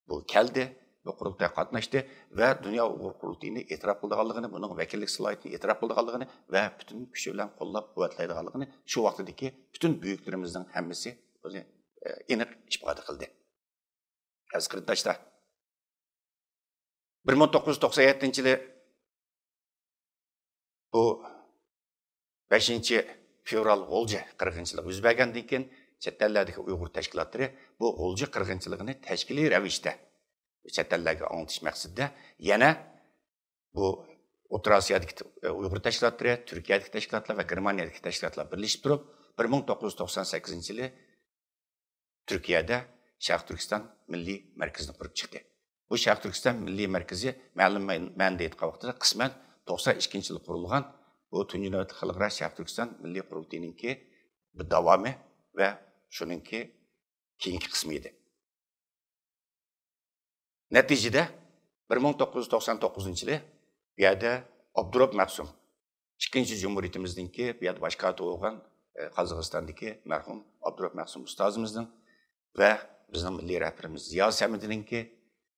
بۇ كەلدى، بۇ قۇرۇلتايغا قاتناشتى ۋە دۇنيا ئۇيغۇر قۇرۇلتىيىنى ئېتىراپ قىلىدىغانلىقىنى، بۇنىڭ ۋەكىللىك سالاھىيىتىنى ئېتىراپ قىلىدىغانلىقىنى ۋە پۈتۈن كۈچى بىلەن قوللاپ قۇۋۋەتلەيدىغانلىقىنى شۇ ۋاقتىدىكى پۈتۈن بۈيۈكلىرىمىزنىڭ ھەممىسى بۇنى، ئە، ئېنىق ئىپادە قىلدى. ئەزىز قېرىنداشلار، بىر مىڭ توققۇز يۈز توقسان يەتتىنچى يىلى بۇ بەشىنچى فېۋرال غۇلجا قىرغىنچىلىقى يۈز بەرگەندىن كېيىن، چەت ئەللەردىكى ئۇيغۇر تەشكىلاتلىرى بۇ غۇلجا قىرغىنچىلىقىنى تەشكىلىي رەۋىشتە چەت ئەللەرگە ئاڭلىتىش مەقسىتىدە يەنە بۇ ئوتتۇرا ئاسىيادىكى ئۇيغۇر تەشكىلاتلىرى، تۈركىيەدىكى تەشكىلاتلار ۋە گېرمانىيەدىكى تەشكىلاتلار بىرلىشىپ تۇرۇپ، بىر مىڭ توققۇز يۈز توقسان سەككىزىنچى يىلى تۈركىيەدە شەرقىي تۈركىستان مىللىي مەركىزىنى قۇرۇپ چىقتى. بۇ شەرقىي تۈركىستان مىللىي مەركىزى مەلۇم مەن-، مەنىدە ئېيتقان ۋاقتىدا قىسمەن توقسان ئىككىنچى يىلى قۇرۇلغان بۇ تۇنجى نۆۋەتلىك خەلقئارا شەرقىي تۈركىستان مىللىي قۇرۇلتىيىنىڭكى بىر داۋامى ۋە شۇنىڭكى كېيىنكى قىسمى ئىدى. نەتىجىدە، بىر مىڭ توققۇز يۈز توقسان توققۇزىنچى يىلى بۇ يەردە ئابدۇرائۇپ مەخسۇم، ئىككىنچى جۇمھۇرىيىتىمىزنىڭكى بۇ يەردە باش كاتىپى بولغان، ئە، قازاقىستاندىكى مەرھۇم ئابدۇرائۇپ مەخسۇم ئۇستازىمىزنىڭ ۋە بىزنىڭ مىللىي رەھبىرىمىز زىيا سەمىدىنىڭكى،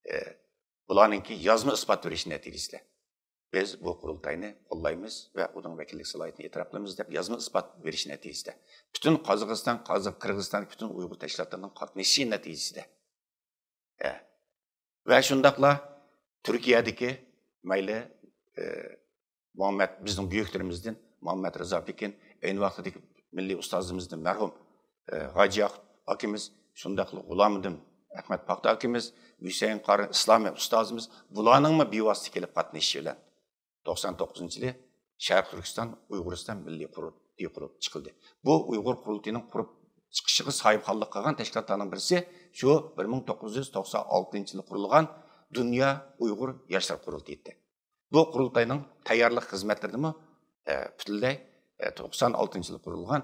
ئە، بۇلارنىڭكى يازما ئىسپات بېرىشى نەتىجىسىدە، بىز بۇ قۇرۇلتاينى قوللايمىز ۋە ئۇنىڭ ۋەكىللىك سالاھىيىتىنى ئېتىراپ قىلىمىز دەپ يازما ئىسپات بېرىشى نەتىجىسىدە، پۈتۈن قازاقىستان، قازاق، قىرغىزىستاندىكى پۈتۈن ئۇيغۇر تەشكىلاتلىرىنىڭ قاتنىشىشى نەتىجىسىدە، ئە، ۋە شۇنداقلا تۈركىيەدىكى مەيلى، ئە، مۇھەممەد، بىزنىڭ بۈيۈكلىرىمىزدىن مۇھەممەد رىزا پېكىن، ئەينى ۋاقتىدىكى مىللىي ئۇستازىمىزدىن مەرھۇم، ئە، ھاجى ياقۇپ ئاكىمىز، شۇنداقلا غۇلامىدىن ئەخمەت پاختا ئاكىمىز، ھۈسەيىن قارى ئىسلامى ئۇستازىمىز، بۇلارنىڭمۇ بىۋاسىتە كېلىپ قاتنىشىشى بىلەن توقسان توققۇزىنچى يىلى شەرقىي تۈركىستان، ئۇيغۇرىستان مىللىي قۇرۇلتىيى قۇرۇلۇپ چىقىلدى. بۇ ئۇيغۇر قۇرۇلتىيىنىڭ قۇرۇپ چىقىشىغا ساھىبخانلىق قىلغان تەشكىلاتلارنىڭ بىرسى شۇ بىر مىڭ توققۇز يۈز توقسان ئالتىنچى يىلى قۇرۇلغان دۇنيا ئۇيغۇر ياشلار قۇرۇلتىيى ئىدى. بۇ قۇرۇلتاينىڭ تەييارلىق خىزمەتلىرىنىمۇ، ئە، پۈتۈنلەي، ئە، توقسان ئالتىنچى يىلى قۇرۇلغان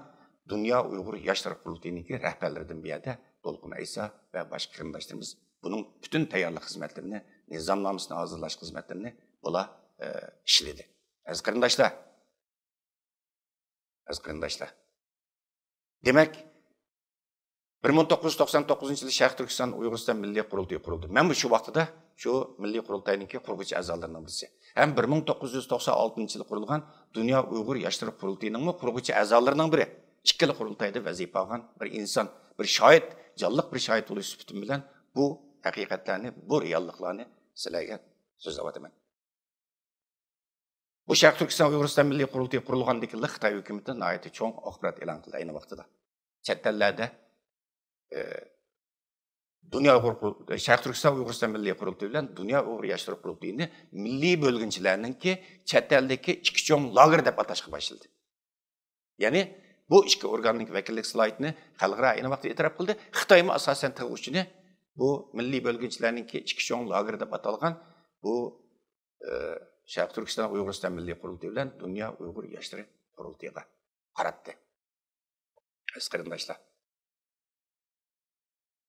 دۇنيا ئۇيغۇر ياشلار قۇرۇلتىيىنىڭكى رەھبەرلىرىدىن بۇ يەردە دولقۇن ئەيسا ۋە باشقا قېرىنداشلىرىمىز بۇنىڭ پۈتۈن تەييارلىق خىزمەتلىرىنى، نىزامنامىسىنى ھازىرلاش خىزمەتلىرىنى بۇلار، ئە، ئىشلىدى. ئەزىز قېرىنداشلار، ئەزىز قېرىنداشلار. دېمەك، بىر مىڭ توققۇز يۈز توقسان توققۇزىنچى يىلى شەرقىي تۈركىستان ئۇيغۇرىستان مىللىي قۇرۇلتىيى قۇرۇلدى. مەنمۇ شۇ ۋاقتىدا شۇ مىللىي قۇرۇلتاينىڭكى قۇرغۇچى ئەزالىرىنىڭ بىرسى. ھەم بىر مىڭ توققۇز يۈز توقسان ئالتىنچى يىلى قۇرۇلغان دۇنيا ئۇيغۇر ياشلىرى قۇرۇلتىيىنىڭمۇ قۇرغۇچى ئەزالىرىنىڭ بىرى. ئىككىلا قۇرۇلتايدا ۋەزىپە ئالغان بىر ئىنسان، بىر شاھىت، جانلىق بىر شاھىت بولۇش سۈپىتىم بىلەن بۇ ھەقىقەتلەرنى، بۇ رېئاللىقلارنى سىلەرگە سۆزلەۋاتىمەن. بۇ شەرقىي تۈركىستان ئۇيغۇرىستان مىللىي قۇرۇلتىيى قۇرۇلغاندىن كېيىنلا خىتاي ھۆكۈمىتى ناھايىتى چوڭ ئاخبارات ئېلان قىلدى ئەينى ۋاقتىدا. چەت ئەللەردە، ئى، دۇنيا ئۇيغۇر قۇرۇل-، شەرقىي تۈركىستان ئۇيغۇرىستان مىللىي قۇرۇلتىيى بىلەن دۇنيا ئۇيغۇر ياشلىرى قۇرۇلتىيىنى مىللىي بۆلگۈنچىلەرنىڭكى چەت ئەلدىكى ئىككى چوڭ لاگېر دەپ ئاتاشقا باشلىدى. يەنى بۇ ئىككى ئورگاننىڭكى ۋەكىللىك سلايدىنى خەلقئارا ئەينى ۋاقىتتا ئېتىراپ قىلدى. خىتايمۇ ئاساسەن تىغ ئۇچىنى بۇ مىللىي بۆلگۈنچىلەرنىڭكى ئىككى چوڭ لاگېر دەپ ئاتالغان بۇ، ئى، شەرقىي تۈركىستان ئۇيغۇرىستان مىللىي قۇرۇلتىيى بىلەن دۇنيا ئۇيغۇر ياشلىرى قۇرۇلتىيىغا قاراتتى. ئەزىز قېرىنداشلار،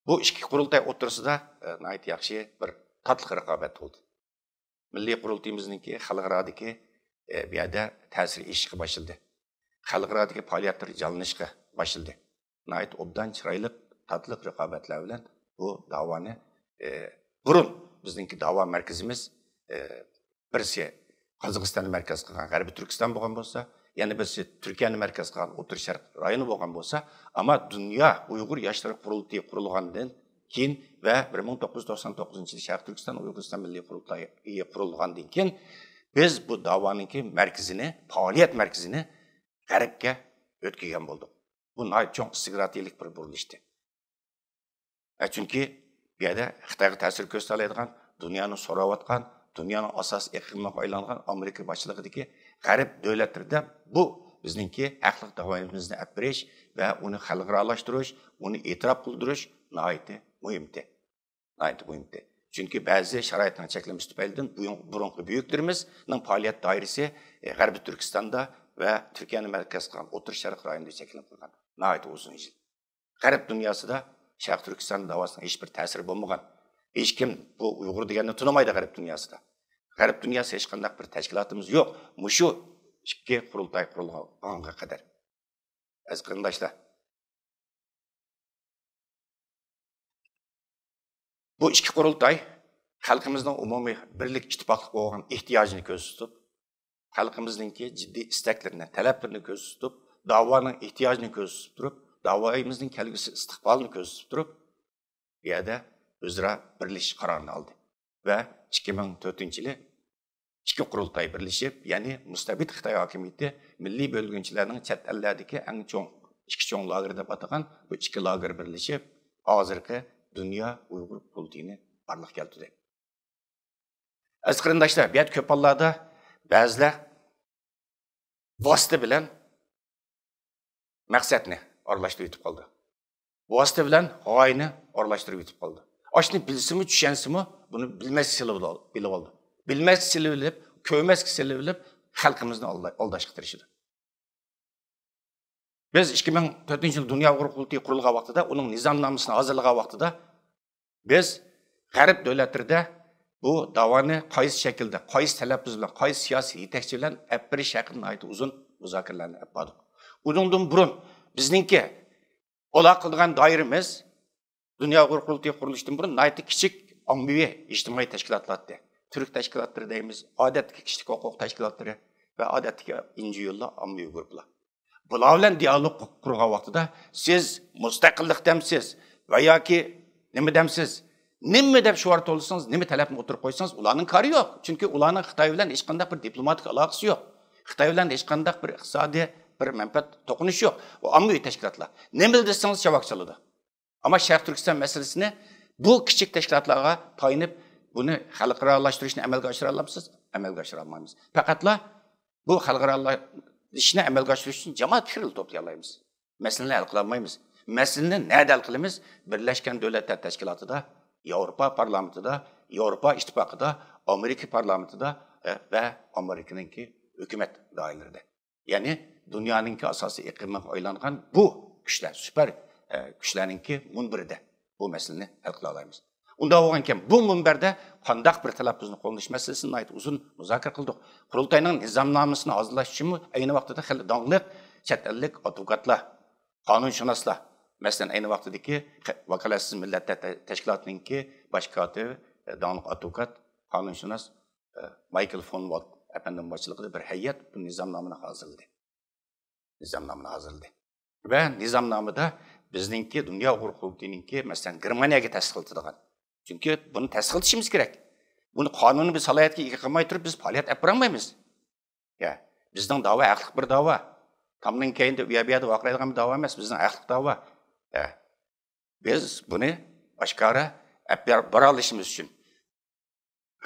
بۇ ئىككى قۇرۇلتاي ئوتتۇرىسىدا، ئى، ناھايىتى ياخشى بىر تاتلىق رىقابەت بولدى. مىللىي قۇرۇلتىيىمىزنىڭكى خەلقئارادىكى، ئى، بۇ يەردە تەسىرى ئېشىشقا باشلىدى. خەلقئارادىكى پائالىيەتلىرى جانلىنىشقا باشلىدى. ناھايىتى ئوبدان، چىرايلىق، تاتلىق رىقابەتلەر بىلەن بۇ داۋانى، ئى، بۇرۇن بىزنىڭكى داۋا مەركىزىمىز، ئى، بىرسى قازاقىستاننى مەركەز قىلغان غەربىي تۈركىستان بولغان بولسا، يەنە بىرسى تۈركىيەنى مەركەز قىلغان ئوتتۇرا شەرق رايونى بولغان بولسا، ئەمما دۇنيا ئۇيغۇر ياشلىرى قۇرۇلتىيى قۇرۇلغاندىن كېيىن ۋە بىر مىڭ توققۇز يۈز توقسان توققۇزىنچى يىلى شەرقىي تۈركىستان ئۇيغۇرىستان مىللىي قۇرۇلتىيى قۇرۇلغاندىن كېيىن، بىز بۇ داۋانىڭكى مەركىزىنى، پائالىيەت مەركىزىنى غەربكە ئۆتكۈزگەن بولدۇق. بۇ ناھايىتى چوڭ ئىستراتېگىيەلىك بىر بۇرۇلۇشتى. ئە، چۈنكى بۇ يەردە خىتايغا تەسىر كۆرسىتەلەيدىغان، دۇنيانى سوراۋاتقان، دۇنيانىڭ ئاساسىي ئېقىمىغا ئايلانغان ئامېرىكا باشچىلىقىدىكى غەرب دۆلەتلىرىدە بۇ بىزنىڭكى ھەقلىق داۋايىمىزنى ئەپ بېرىش ۋە ئۇنى خەلقئارالاشتۇرۇش، ئۇنى ئېتىراپ قىلدۇرۇش ناھايىتى مۇھىمتى. ناھايىتى مۇھىمتى. چۈنكى بەزى شارائىتنىڭ چەكلىمىسى تۈپەيلىدىن بۇيۇن-، بۇرۇنقى بۈيۈكلىرىمىزنىڭ پائالىيەت دائىرىسى، ئە، غەربىي تۈركىستاندا ۋە تۈركىيەنى مەركەز قىلغان ئوتتۇرا شەرق رايونىدا چەكلىنىپ قالغان. ناھايىتى ئۇزۇن يىل. غەرب دۇنياسىدا شەرقىي تۈركىستان داۋاسىنىڭ ھېچ بىر تەسىرى بولمىغان. ھېچكىم بۇ ئۇيغۇر دېگەننى تونۇمايدۇ غەرب دۇنياسىدا. غەرب دۇنياسى ھېچقانداق بىر تەشكىلاتىمىز يوق. مۇشۇ ئىككى قۇرۇلتاي قۇرۇلغانغا قەدەر. ئەزىز قېرىنداشلار، بۇ ئىككى قۇرۇلتاي خەلقىمىزنىڭ ئومۇمىي بىرلىك، ئىتتىپاقلىق بولغان ئېھتىياجىنى كۆزدە تۇتۇپ، خەلقىمىزنىڭكى جىددىي ئىستەكلىرىنى، تەلەپلىرىنى كۆزدە تۇتۇپ، داۋانىڭ ئېھتىياجىنى كۆزدە تۇتۇپ تۇرۇپ، داۋايىمىزنىڭ كەلگۈسى ئىستىقبالىنى كۆزدە تۇتۇپ تۇرۇپ، بۇ يەردە ئۆزئارا بىرلىشىش قارارىنى ئالدى ۋە ئىككى مىڭ تۆتىنچى يىلى ئىككى قۇرۇلتاي بىرلىشىپ، يەنى مۇستەبىت خىتاي ھاكىمىيىتى مىللىي بۆلگۈنچىلەرنىڭ چەت ئەللەردىكى ئەڭ چوڭ، ئىككى چوڭ لاگېر دەپ ئاتىغان بۇ ئىككى لاگېر بىرلىشىپ، ھازىرقى دۇنيا ئۇيغۇر قۇرۇلتىيىنى بارلىققا كەلتۈردى. ئەزىز قېرىنداشلار، بۇ يەردە كۆپ ھاللاردا بەزىلەر ۋاسىتە بىلەن مەقسەتنى ئارىلاشتۇرۇپ يېتىپ قالدى. ۋاسىتە بىلەن غايىنى ئارىلاشتۇرۇپ يېتىپ قالدى. ئاشۇنى بىلسىمۇ، چۈشەنسىمۇ، بۇنى بىلمەسكە سېلىۋالدى. بىلىۋالدى. بىلمەسكە سېلىۋېلىپ، كۆرمەسكە سېلىۋېلىپ، خەلقىمىزنى ئالدا-، ئالداشقا تىرىشىدۇ. بىز ئىككى مىڭ تۆتىنچى يىل دۇنيا ئۇيغۇر قۇرۇلتىيى قۇرۇلغان ۋاقتىدا، ئۇنىڭ نىزامنامىسىنى ھازىرلىغان ۋاقتىدا، بىز غەرب دۆلەتلىرىدە بۇ داۋانى قايسى شەكىلدە، قايسى تەلەپپۇز بىلەن، قايسى سىياسىي يېتەكچى بىلەن ئەپ بېرىش ھەققىدە ناھايىتى ئۇزۇن مۇزاكىرىلەرنى ئەپ باردۇق. ئۇنىڭدىن بۇرۇن بىزنىڭكى ئالاقە قىلىدىغان دائىرىمىز دۇنيا ئۇيغۇر قۇرۇلتىيى قۇرۇلۇشتىن بۇرۇن ناھايىتى كىچىك ئاممىۋى ئىجتىمائىي تەشكىلاتلار ئىدى. تۈرك تەشكىلاتلىرى دەيمىز، ئادەتتىكى كىشىلىك ھوقۇق تەشكىلاتلىرى ۋە ئادەتتىكى ئېن جى ئولار، ئاممىۋى گۇرۇپپىلار. بۇلار بىلەن دىئالوگ قۇرغان ۋاقتىدا، سىز مۇستەقىللىق دەمسىز ۋە ياكى نېمە دەمسىز، نېمە دەپ شوئار توۋلىسىڭىز، نېمە تەلەپنى ئوتتۇرىغا قويسىڭىز، ئۇلارنىڭ كارى يوق. چۈنكى ئۇلارنىڭ خىتاي بىلەن ھېچقانداق بىر دىپلوماتىك ئالاقىسى يوق. خىتاي بىلەن ھېچقانداق بىر ئىقتىسادىي بىر مەنپەئەت توقۇنۇشى يوق. ئۇ ئاممىۋى تەشكىلاتلار. نېمىلا دېسىڭىز چاۋاك چالىدۇ. ئەمما شەرقىي تۈركىستان مەسىلىسىنى بۇ كىچىك تەشكىلاتلارغا تايىنىپ، بۇنى خەلقئارالاشتۇرۇشنى ئەمەلگە ئاشۇرالامسىز؟ ئەمەلگە ئاشۇرالمايمىز. پەقەتلا بۇ خەلقئارالىشىشنى ئەمەلگە ئاشۇرۇش ئۈچۈن جامائەت پىكرىنى توپلىيالايمىز. مەسىلىنى ھەل قىلالمايمىز. مەسىلىنى نەدە ھەل قىلىمىز؟ بىرلەشكەن دۆلەتلەر تەشكىلاتىدا، ياۋروپا پارلامېنتىدا، ياۋروپا ئىتتىپاقىدا، ئامېرىكا پارلامېنتىدا، ئە، ۋە ئامېرىكىنىڭكى ھۆكۈمەت دائىرىلىرىدە. يەنى دۇنيانىڭكى ئاساسىي ئېقىمىغا ئايلانغان بۇ كۈچلەر، سۈپەر، ئە، كۈچلەرنىڭكى مۇنبىرىدە بۇ مەسىلىنى ھەل قىلالايمىز. ئۇنداق بولغانىكەن، بۇ مۇنبەردە قانداق بىر تەلەپپۇزنى قوللىنىش مەسىلىسىنى ناھايىتى ئۇزۇن مۇزاكىرە قىلدۇق. قۇرۇلتاينىڭ نىزامنامىسىنى ھازىرلاش ئۈچۈنمۇ ئەينى ۋاقتىدا خېلى داڭلىق چەت ئەللىك ئادۋوكاتلار، قانۇنشۇناسلار، مەسىلەن، ئەينى ۋاقتىدىكى خە-، ۋاكالەتسىز مىللەتلەر تە-، تەشكىلاتىنىڭكى باش كاتىپى، داڭلىق ئادۋوكات، قانۇنشۇناس، ئە، مايكل فون ۋالت ئەپەندىنىڭ باشچىلىقىدا بىر ھەيئەت بۇ نىزامنامىنى ھازىرلىدى. نىزامنامىنى ھازىرلىدى. ۋە نىزامنامىدا بىزنىڭكى دۇنيا ئۇيغۇر قۇرۇلتىيىنىڭكى، مەسىلەن، گېرمانىيەگە تەستىقلىتىدىغان. چۈنكى بۇنى تەستىقلىتىشىمىز كېرەك. بۇنى قانۇنىي بىر سالاھىيەتكە ئىگە قىلماي تۇرۇپ بىز پائالىيەت ئېلىپ بارالمايمىز. يا، بىزنىڭ داۋا ھەقلىق بىر داۋا. تامنىڭ كەينىدە ئۇ يەر بۇ يەردە ۋارقىرايدىغان بىر داۋا ئەمەس، بىزنىڭ ھەقلىق داۋا. يا. بىز بۇنى ئاشكارا ئەپ بار-، بارالىشىمىز ئۈچۈن،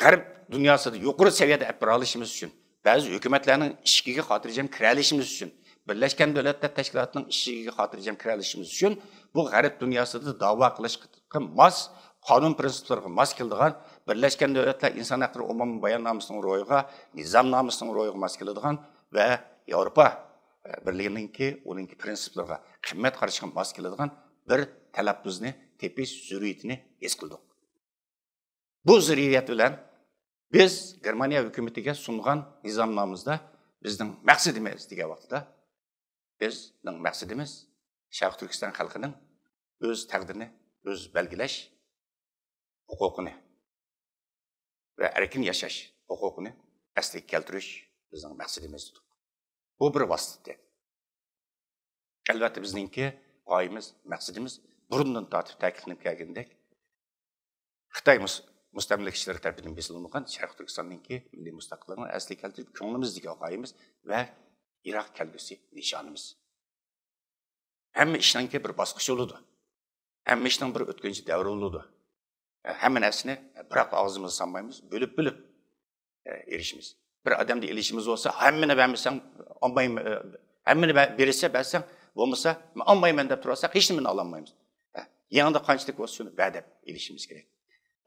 غەرب دۇنياسىدا يۇقىرى سەۋىيەدە ئەپ بارالىشىمىز ئۈچۈن، بەزى ھۆكۈمەتلەرنىڭ ئىشىكىگە خاتىرجەم كىرەلىشىمىز ئۈچۈن، بىرلەشكەن دۆلەتلەر تەشكىلاتىنىڭ ئىشىكىگە خاتىرجەم كىرەلىشىمىز ئۈچۈن بۇ غەرب دۇنياسىدا داۋا قىلىشقا ماس، قانۇن پىرىنسىپلىرىغا ماس كېلىدىغان، بىرلەشكەن دۆلەتلەر ئىنسان ھەقلىرى ئومۇمىي باياننامىسىنىڭ روھىغا، نىزامنامىسىنىڭ روھىغا ماس كېلىدىغان ۋە ياۋروپا بىرلىكىنىڭكى، ئۇنىڭكى پىرىنسىپلىرىغا، قىممەت قارىشىغا ماس كېلىدىغان بىر تەلەپپۇزنى تېپىش زۆرۈرىيىتىنى ھېس قىلدۇق. بۇ زۆرۈرىيەت بىلەن بىز گېرمانىيە ھۆكۈمىتىگە سۇنغان نىزامنامىمىزدا بىزنىڭ مەقسىتىمىز دېگەن ۋاقتىدا، بىزنىڭ مەقسىتىمىز شەرقىي تۈركىستان خەلقىنىڭ ئۆز تەقدىرىنى ئۆزى بەلگىلەش ھوقۇقىنى ۋە ئەركىن ياشاش ھوقۇقىنى ئەسلىگە كەلتۈرۈش بىزنىڭ مەقسىتىمىز دېدۇق. بۇ بىر ۋاسىتە. ئەلۋەتتە، بىزنىڭكى غايىمىز، مەقسىتىمىز بۇرۇندىن تارتىپ تەكىتلىنىپ كەلگىنىدەك، خىتاي مۇس-، مۇستەملىكىچىلىرى تەرىپىدىن بېسىلىنغان شەرقىي تۈركىستاننىڭكى مىللىي مۇستەقىللىقىنى ئەسلىگە كەلتۈرۈپ، كۆڭلىمىزدىكى غايىمىز ۋە يىراق كەلگۈسى نىشانىمىز. ھەممە ئىشنىڭكى بىر باسقۇچى بولىدۇ. ھەممە ئىشنىڭ بىر ئۆتكۈنچى دەۋرى بولىدۇ. ھەممە نەرسىنى بىراق ئاغزىمىزغا سالمايمىز، بۆلۈپ-بۆلۈپ، ئېرىشىمىز. بىر ئادەمدىن ئېلىشىمىز بولسا، ھەممىنى بەرمىسەڭ، ئالمايمەن، ھەممىنى بە-، بېرىسە، بەرسەڭ، بولمىسا، مەن ئالمايمەن دەپ تۇرۇۋالساق، ھېچنېمىنى ئالالمايمىز. يېڭىدا قانچىلىك بولسا، شۇنى بەر دەپ ئېلىشىمىز كېرەك.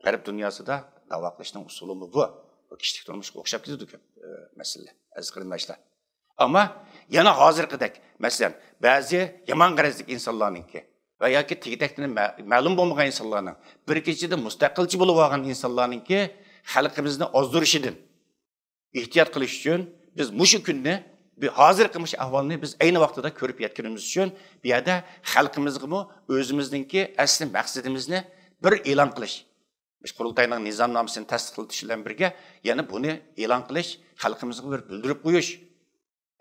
غەرب دۇنياسىدا داۋا قىلىشنىڭ ئۇسۇلىمۇ بۇ. بۇ كىشىلىك تۇرمۇشقا ئوخشاپ كېتىدۇ كۆپ، ئە، مەسىلىلەر. ئەزىز قېرىنداشلار. ئەمما يەنە ھازىرقىدەك، مەسىلەن، بەزى يامان غەرەزلىك ئىنسانلارنىڭكى ۋە ياكى تېگى-تەكتىنى مە-، مەلۇم بولمىغان ئىنسانلارنىڭ، بىر كېچىدە مۇستەقىلچى بولۇۋالغان ئىنسانلارنىڭكى خەلقىمىزنى ئازدۇرۇشىدىن ئېھتىيات قىلىش ئۈچۈن بىز مۇشۇ كۈننى، بۇ ھازىرقى مۇشۇ ئەھۋالنى بىز ئەينى ۋاقتىدا كۆرۈپ يەتكىنىمىز ئۈچۈن، بۇ يەردە خەلقىمىزغىمۇ ئۆزىمىزنىڭكى ئەسلى مەقسىتىمىزنى بىر ئېلان قىلىش، مۇشۇ قۇرۇلتاينىڭ نىزامنامىسىنى تەستىقلىتىش بىلەن بىرگە، يەنە بۇنى ئېلان قىلىش، خەلقىمىزغا بىر بىلدۈرۈپ قويۇش،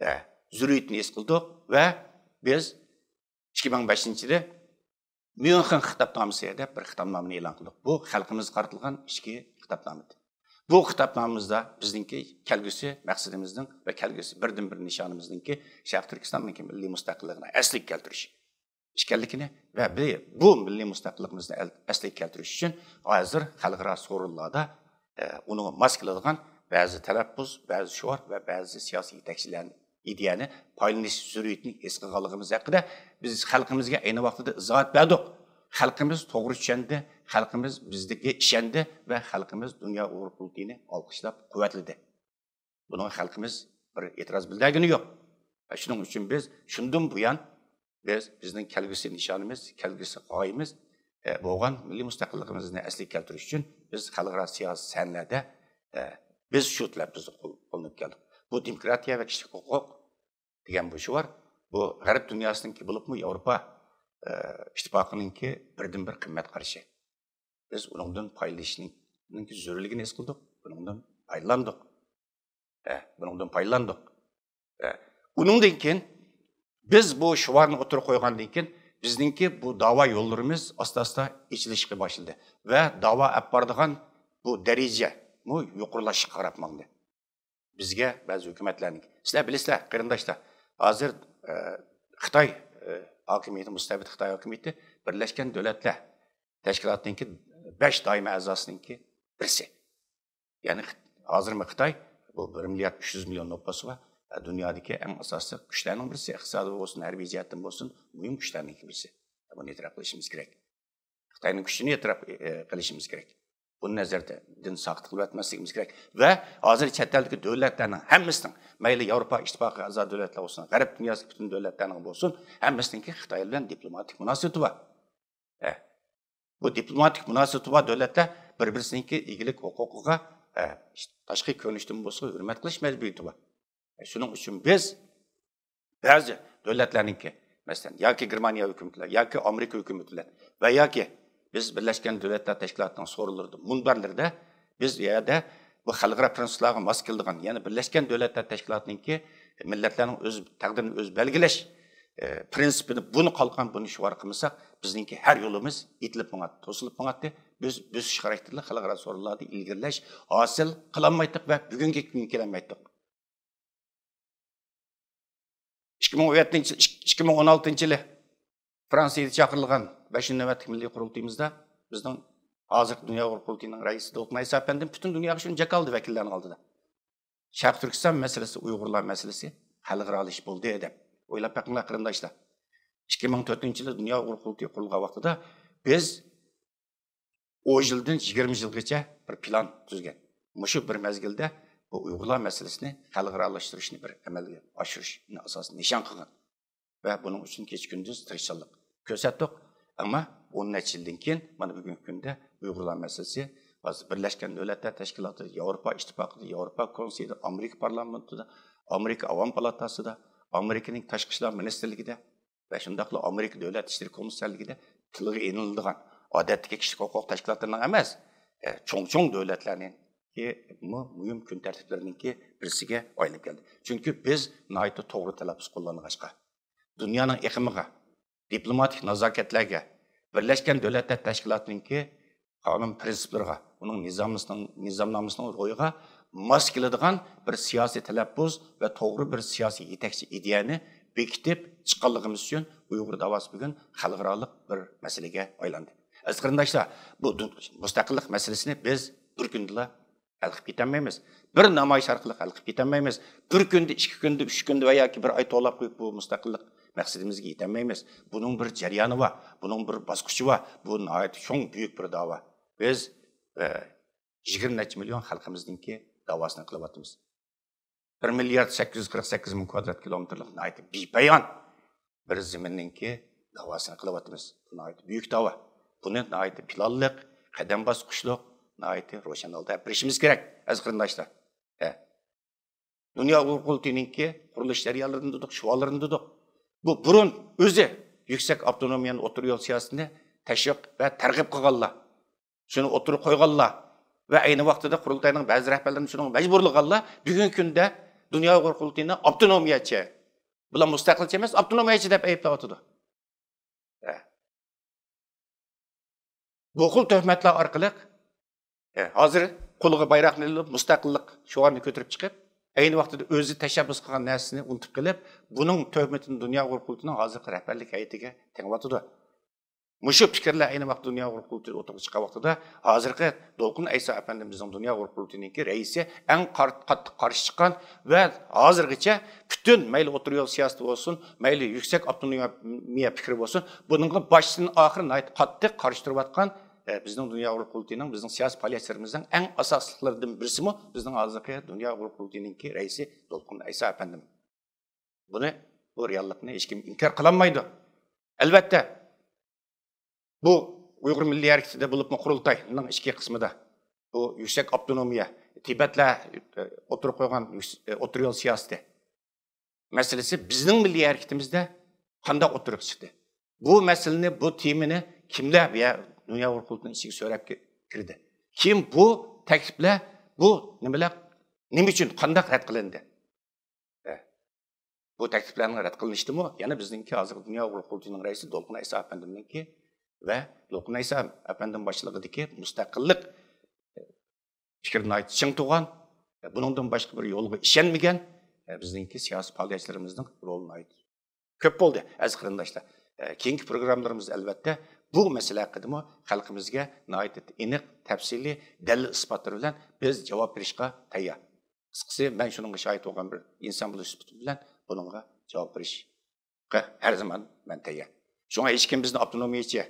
ئە، زۆرۈرىيىتىنى ھېس قىلدۇق ۋە بىز ئىككى مىڭ بەشىنچى يىلى ميۇنخېن خىتابنامىسى دەپ بىر خىتابنامىنى ئېلان قىلدۇق. بۇ خەلقىمىزگە قارىتىلغان ئىچكى خىتابنامىدى. بۇ خىتابنامىمىزدا بىزنىڭكى كەلگۈسى مەقسىتىمىزنىڭ ۋە كەلگۈسى بىردىنبىر نىشانىمىزنىڭكى شەرقىي تۈركىستاننىڭكى مىللىي مۇستەقىللىقىنى ئەسلىگە كەلتۈرۈش ئىكەنلىكىنى ۋە بى-، بۇ مىللىي مۇستەقىللىقىمىزنى ئەل-، ئەسلىگە كەلتۈرۈش ئۈچۈن ھازىر خەلقئارا سورۇنلاردا، ئە، ئۇنىڭغا ماس كېلىدىغان بەزى تەلەپپۇز، بەزى شوئار ۋە بەزى سىياسىي يېتەكچىلەرنى، ئىدىيەنى پايدىلىنىش زۆرۈرىيىتىنى ھېس قىلغانلىقىمىز ھەققىدە بىز خەلقىمىزگە ئەينى ۋاقتىدا ئىزاھات بەردۇق. خەلقىمىز توغرا چۈشەندى، خەلقىمىز بىزگە ئىشەندى ۋە خەلقىمىز دۇنيا ئۇيغۇر قۇرۇلتىيىنى ئالقىشلاپ قۇۋۋەتلىدى. بۇنىڭغا خەلقىمىز بىر ئېتىراز بىلدۈرگىنى يوق. شۇنىڭ ئۈچۈن بىز شۇندىن بۇيان، بىز، بىزنىڭ كەلگۈسى نىشانىمىز، كەلگۈسى غايىمىز، ئە، بولغان مىللىي مۇستەقىللىقىمىزنى ئەسلىگە كەلتۈرۈش ئۈچۈن بىز خەلقئارا سىياسىي سەھنىلەردە، ئە، بىز شۇ تەلەپپۇزنى قول-، قوللىنىپ كەلدۇق. بۇ دېموكراتىيە ۋە كىشىلىك ھوقۇق دېگەن بۇ شوئار، بۇ غەرب دۇنياسىنىڭكى، بولۇپمۇ ياۋروپا، ئە، ئىتتىپاقىنىڭكى بىردىنبىر قىممەت قارىشى. بىز ئۇنىڭدىن پايدىلىنىشنىڭ زۆرۈرلۈكىنى ھېس قىلدۇق، بۇنىڭدىن پايدىلاندۇق. ھە، بۇنىڭدىن پايدىلاندۇق. ھە، ئۇنىڭدىن كېيىن بىز بۇ شوئارنى ئوتتۇرىغا قويغاندىن كېيىن، بىزنىڭكى بۇ داۋا يوللىرىمىز ئاستا-ئاستا ئېچىلىشقا باشلىدى ۋە داۋا ئەپ بارىدىغان بۇ دەرىجىمۇ يۇقىرىلاشقا قاراپ ماڭدى. بىزگە بەزى ھۆكۈمەتلەرنىڭ، سىلەر بىلىسىلەر، قېرىنداشلار، ھازىر، ئە، خىتاي، ئە، ھاكىمىيىتى، مۇستەبىت خىتاي ھاكىمىيىتى بىرلەشكەن دۆلەتلەر تەشكىلاتىنىڭكى بەش دائىمىي ئەزاسىنىڭكى بىرسى. يەنى خىت-، ھازىرمۇ خىتاي بۇ بىر مىليارد ئۈچ يۈز مىليون نوپۇسى بار، ئە، دۇنيادىكى ئەڭ ئاساسلىق كۈچلەرنىڭ بىرسى، ئىقتىسادىي بولسۇن، ھەربىي جەھەتتىن بولسۇن، مۇھىم كۈچلەرنىڭكى بىرسى. بۇنى ئېتىراپ قىلىشىمىز كېرەك. خىتاينىڭ كۈچىنى ئېتىراپ، ئە، قىلىشىمىز كېرەك. بۇنى نەزەردىن ساقىت قىلىۋەتمەسلىكىمىز كېرەك. ۋە ھازىر چەت ئەلدىكى دۆلەتلەرنىڭ ھەممىسىنىڭ، مەيلى ياۋروپا ئىتتىپاقىغا ئەزا دۆلەتلەر بولسۇن، غەرب دۇنياسىدىكى پۈتۈن دۆلەتلەرنىڭ بولسۇن، ھەممىسىنىڭكى خىتاي بىلەن دىپلوماتىك مۇناسىۋىتى بار. ئە، بۇ دىپلوماتىك مۇناسىۋىتى بار دۆلەتلەر بىر-بىرسىنىڭكى ئىگىلىك ھوقۇقىغا، ئە، تاشقى كۆرۈنۈشتىن بولسا ھۆرمەت قىلىش مەجبۇرىيىتى بار. شۇنىڭ ئۈچۈن بىز بەزى دۆلەتلەرنىڭكى، مەسىلەن، ياكى گېرمانىيە ھۆكۈمىتى بىلەن، ياكى ئامېرىكا ھۆكۈمىتى بىلەن ۋە ياكى بىز بىرلەشكەن دۆلەتلەر تەشكىلاتىنىڭ سورۇنلىرىدا، مۇنبەرلىرىدە بىز بۇ يەردە بۇ خەلقئارا پىرىنسىپلارغا ماس كېلىدىغان، يەنى بىرلەشكەن دۆلەتلەر تەشكىلاتىنىڭكى مىللەتلەرنىڭ ئۆز تەقدىرىنى ئۆزى بەلگىلەش، ئە، پىرىنسىپىنى، بۇنى قالقان، بۇنى شوئار قىلمىساق، بىزنىڭكى ھەر يولىمىز ئېتىلىپ ماڭاتتى، توسۇلۇپ ماڭاتتى. بىز بۆسۈش خاراكتېرلىك خەلقئارا سورۇنلاردا ئىلگىرىلەش ھاسىل قىلالمايتتۇق ۋە بۈگۈنكى كۈنگە كېلەلمەيتتۇق. ئىككى مىڭ ئون يەتتىنچى، ئىككى مىڭ ئون ئالتىنچى يىلى فرانسىيەدە چاقىرىلغان بەشىنچى نۆۋەتلىك مىللىي قۇرۇلتىيىمىزدا بىزنىڭ ھازىرقى دۇنيا ئۇيغۇر قۇرۇلتىيىنىڭ رەئىسى دولقۇن ئەيسا ئەپەندىم پۈتۈن دۇنياغا شۇنى جاكارلىدى ۋەكىللەرنىڭ ئالدىدا. شەرقىي تۈركىستان مەسىلىسى، ئۇيغۇرلار مەسىلىسى خەلقئارالىشىش بولدى دەپ. ئويلاپ بېقىڭلار قېرىنداشلار. ئىككى مىڭ تۆتىنچى يىلى دۇنيا ئۇيغۇر قۇرۇلتىيى قۇرۇلغان ۋاقتىدا بىز ئون يىلدىن يىگىرمە يىلغىچە بىر پىلان تۈزگەن. مۇشۇ بىر مەزگىلدە بۇ ئۇيغۇرلار مەسىلىسىنى خەلقئارالاشتۇرۇشنى بىر ئەمەلگە ئاشۇرۇشنى ئاساسىي نىشان قىلغان. ۋە بۇنىڭ ئۈچۈن كېچە-كۈندۈز تىرىشچانلىق كۆرسەتتۇق. ئەمما ئون نەچچە يىلدىن كېيىن مانا بۈگۈنكى كۈندە ئۇيغۇرلار مەسىلىسى ھازىر بىرلەشكەن دۆلەتلەر تەشكىلاتى، ياۋروپا ئىتتىپاقىدا، ياۋروپا كونسېيىدا، ئامېرىكا پارلامېنتىدا، ئامېرىكا ئاۋام پالاتاسىدا، ئامېرىكىنىڭ تاشقى ئىشلار مىنىستىرلىكىدە ۋە شۇنداقلا ئامېرىكا دۆلەت ئىشلىرى كومىسسارلىكىدا تىلغا ئېلىنىدىغان ئادەتتىكى كىشىلىك ھوقۇق تەشكىلاتلىرىنىڭ ئەمەس، ئە، چوڭ-چوڭ دۆلەتلەرنىڭكى مۇ-، مۇھىم كۈن تەرتىپلىرىنىڭكى بىرسىگە ئايلىنىپ كەلدى. چۈنكى بىز ناھايىتى توغرا تەلەپپۇز قوللانغاچقا، دۇنيانىڭ ئېقىمىغا، دىپلوماتىك نازاكەتلەرگە، بىرلەشكەن دۆلەتلەر تەشكىلاتىنىڭكى قانۇن پىرىنسىپلىرىغا، ئۇنىڭ نىزامنىسىنىڭ، نىزامنامىسىنىڭ روھىغا ماس كېلىدىغان بىر سىياسىي تەلەپپۇز ۋە توغرا بىر سىياسىي يېتەكچى ئىدىيەنى بېكىتىپ چىققانلىقىمىز ئۈچۈن ئۇيغۇر داۋاسى بۈگۈن خەلقئارالىق بىر مەسىلىگە ئايلاندى. ئەزىز قېرىنداشلار، بۇ دۇ-، مۇستەقىللىق مەسىلىسىنى بىز بىر كۈندىلا ھەل قىلىپ كېتەلمەيمىز. بىر نامايىش ئارقىلىق ھەل قىلىپ كېتەلمەيمىز. بىر كۈندە، ئىككى كۈندە، ئۈچ كۈندە ۋە ياكى بىر ئاي توۋلاپ قويۇپ بۇ مۇستەقىللىق مەقسىتىمىزگە يېتەلمەيمىز. بۇنىڭ بىر جەريانى بار، بۇنىڭ بىر باسقۇچى بار. بۇ ناھايىتى چوڭ، بۈيۈك بىر داۋا. بىز، ئە، يىگىرمە نەچچە مىليون خەلقىمىزنىڭكى داۋاسىنى قىلىۋاتىمىز. بىر مىليارد سەككىز يۈز قىرىق سەككىز مىڭ كۋادرات كىلومېتىرلىق ناھايىتى بىپايان بىر زېمىننىڭكى داۋاسىنى قىلىۋاتىمىز. بۇ ناھايىتى بۈيۈك داۋا. بۇنى ناھايىتى پىلانلىق، قەدەم باسقۇچلۇق، ناھايىتى روشەن ھالدا ئېلىپ بېرىشىمىز كېرەك، ئەزىز قېرىنداشلار. ھە. دۇنيا ئۇيغۇر قۇرۇلتىيىنىڭكى قۇرۇلۇش جەريانلىرىدىن تۇتۇپ، شۇ ھاللىرىدىن تۇتۇپ، بۇ بۇرۇن ئۆزى يۈكسەك ئاپتونومىيەنى ئوتتۇرىغا يول سىياسىتىنى تەشۋىق ۋە تەرغىب قىلغانلار، شۇنى ئوتتۇرىغا قويغانلار ۋە ئەينى ۋاقتىدا قۇرۇلتاينىڭ بەزى رەھبەرلىرىنى شۇنىڭغا مەجبۇرلىغانلار بۈگۈنكى كۈندە دۇنيا ئۇيغۇر قۇرۇلتىيىنى ئاپتونومىيەچى، بۇلار مۇستەقىلچى ئەمەس، ئاپتونومىيەچى دەپ ئەيىبلەۋاتىدۇ. ھە. بۇ خىل تۆھمەتلەر ئارقىلىق، ھە، ھازىر قولىغا بايراقنى ئېلىپ، مۇستەقىللىق شوئارىنى كۆتۈرۈپ چىقىپ، ئەينى ۋاقتىدا ئۆزى تەشەببۇس قىلغان نەرسىنى ئۇنتۇپ قېلىپ، بۇنىڭ تۆھمىتىنى دۇنيا ئۇيغۇر قۇرۇلتىيىنىڭ ھازىرقى رەھبەرلىك ھەيئىتىگە تېڭىۋاتىدۇ. مۇشۇ پىكىرلەر ئەينى ۋاقىتتا دۇنيا ئۇيغۇر قۇرۇلتىيى ئوتتۇرىغا چىققان ۋاقتىدا، ھازىرقى دولقۇن ئەيسا ئەپەندىمىزنىڭ دۇنيا ئۇيغۇر قۇرۇلتىيىنىڭكى رەئىسى ئەڭ قار-، قاتتىق قارشى چىققان ۋە ھازىرغىچە پۈتۈن مەيلى ئوتتۇرا يول سىياسىتى بولسۇن، مەيلى يۈكسەك ئاپتونومىيە پىكرى بولسۇن، بۇنىڭغا باشتىن ئاخىر ناھايىتى قاتتىق قارشى تۇرۇۋاتقان، ئە، بىزنىڭ دۇنيا ئۇيغۇر قۇرۇلتىيىنىڭ، بىزنىڭ سىياسىي پائالىيەتچىلىرىمىزنىڭ ئەڭ ئاساسلىقلىرىدىن بىرسىمۇ بىزنىڭ ھازىرقى دۇنيا ئۇيغۇر قۇرۇلتىيىنىڭكى رەئىسى دولقۇن ئەيسا ئەپەندىم. بۇنى بۇ رېئاللىقنى ھېچكىم ئىنكار قىلالمايدۇ. ئەلۋەتتە، بۇ ئۇيغۇر مىللىي ھەرىكىتىدە بولۇپمۇ قۇرۇلتاينىڭ ئىچكى قىسمىدا بۇ يۈكسەك ئاپتونومىيە، تىبەتلەر ئوتتۇرىغا قويغان يۈكس-، ئوتتۇرا يول سىياسىتى مەسىلىسى بىزنىڭ مىللىي ھەرىكىتىمىزدە قانداق ئوتتۇرىغا چىقتى؟ بۇ مەسىلىنى، بۇ تېمىنى كىملەر يا دۇنيا ئۇيغۇر قۇرۇلتىيىنىڭ ئىچىگە سۆرەپ كى-، كىردى؟ كېيىن بۇ تەكلىپلەر، بۇ نېمىلەر، نېمە ئۈچۈن، قانداق رەت قىلىندى؟ ئە، بۇ تەكلىپلەرنىڭ رەت قىلىنىشىدىمۇ يەنە بىزنىڭكى ھازىرقى دۇنيا ئۇيغۇر قۇرۇلتىيىنىڭ رەئىسى دولقۇن ئەيسا ئەپەندىمنىڭكى ۋە دولقۇن ئەيسا ئەپەندىم باشچىلىقىدىكى مۇستەقىللىق پىكرى ناھايىتى چىڭ تۇرغان، بۇنىڭدىن باشقا بىر يولغا ئىشەنمىگەن، بىزنىڭكى سىياسىي پائالىيەتچىلىرىمىزنىڭ رولى ناھايىتى كۆپ بولدى، ئەزىز قېرىنداشلار. كېيىنكى پروگراممىلىرىمىزدا ئەلۋەتتە بۇ مەسىلە ھەققىدىمۇ خەلقىمىزگە ناھايىتى ئېنىق، تەپسىلىي، دەلىل ئىسپاتلىرى بىلەن بىز جاۋاب بېرىشقا تەييار. قىسقىسى، مەن شۇنىڭغا شاھىت بولغان بىر ئىنسان بولۇش سۈپىتىم بىلەن بۇنىڭغا جاۋاب بېرىشقا ھەر زامان مەن تەييار. شۇڭا ھېچكىم بىزنى ئاپتونومىيەچى،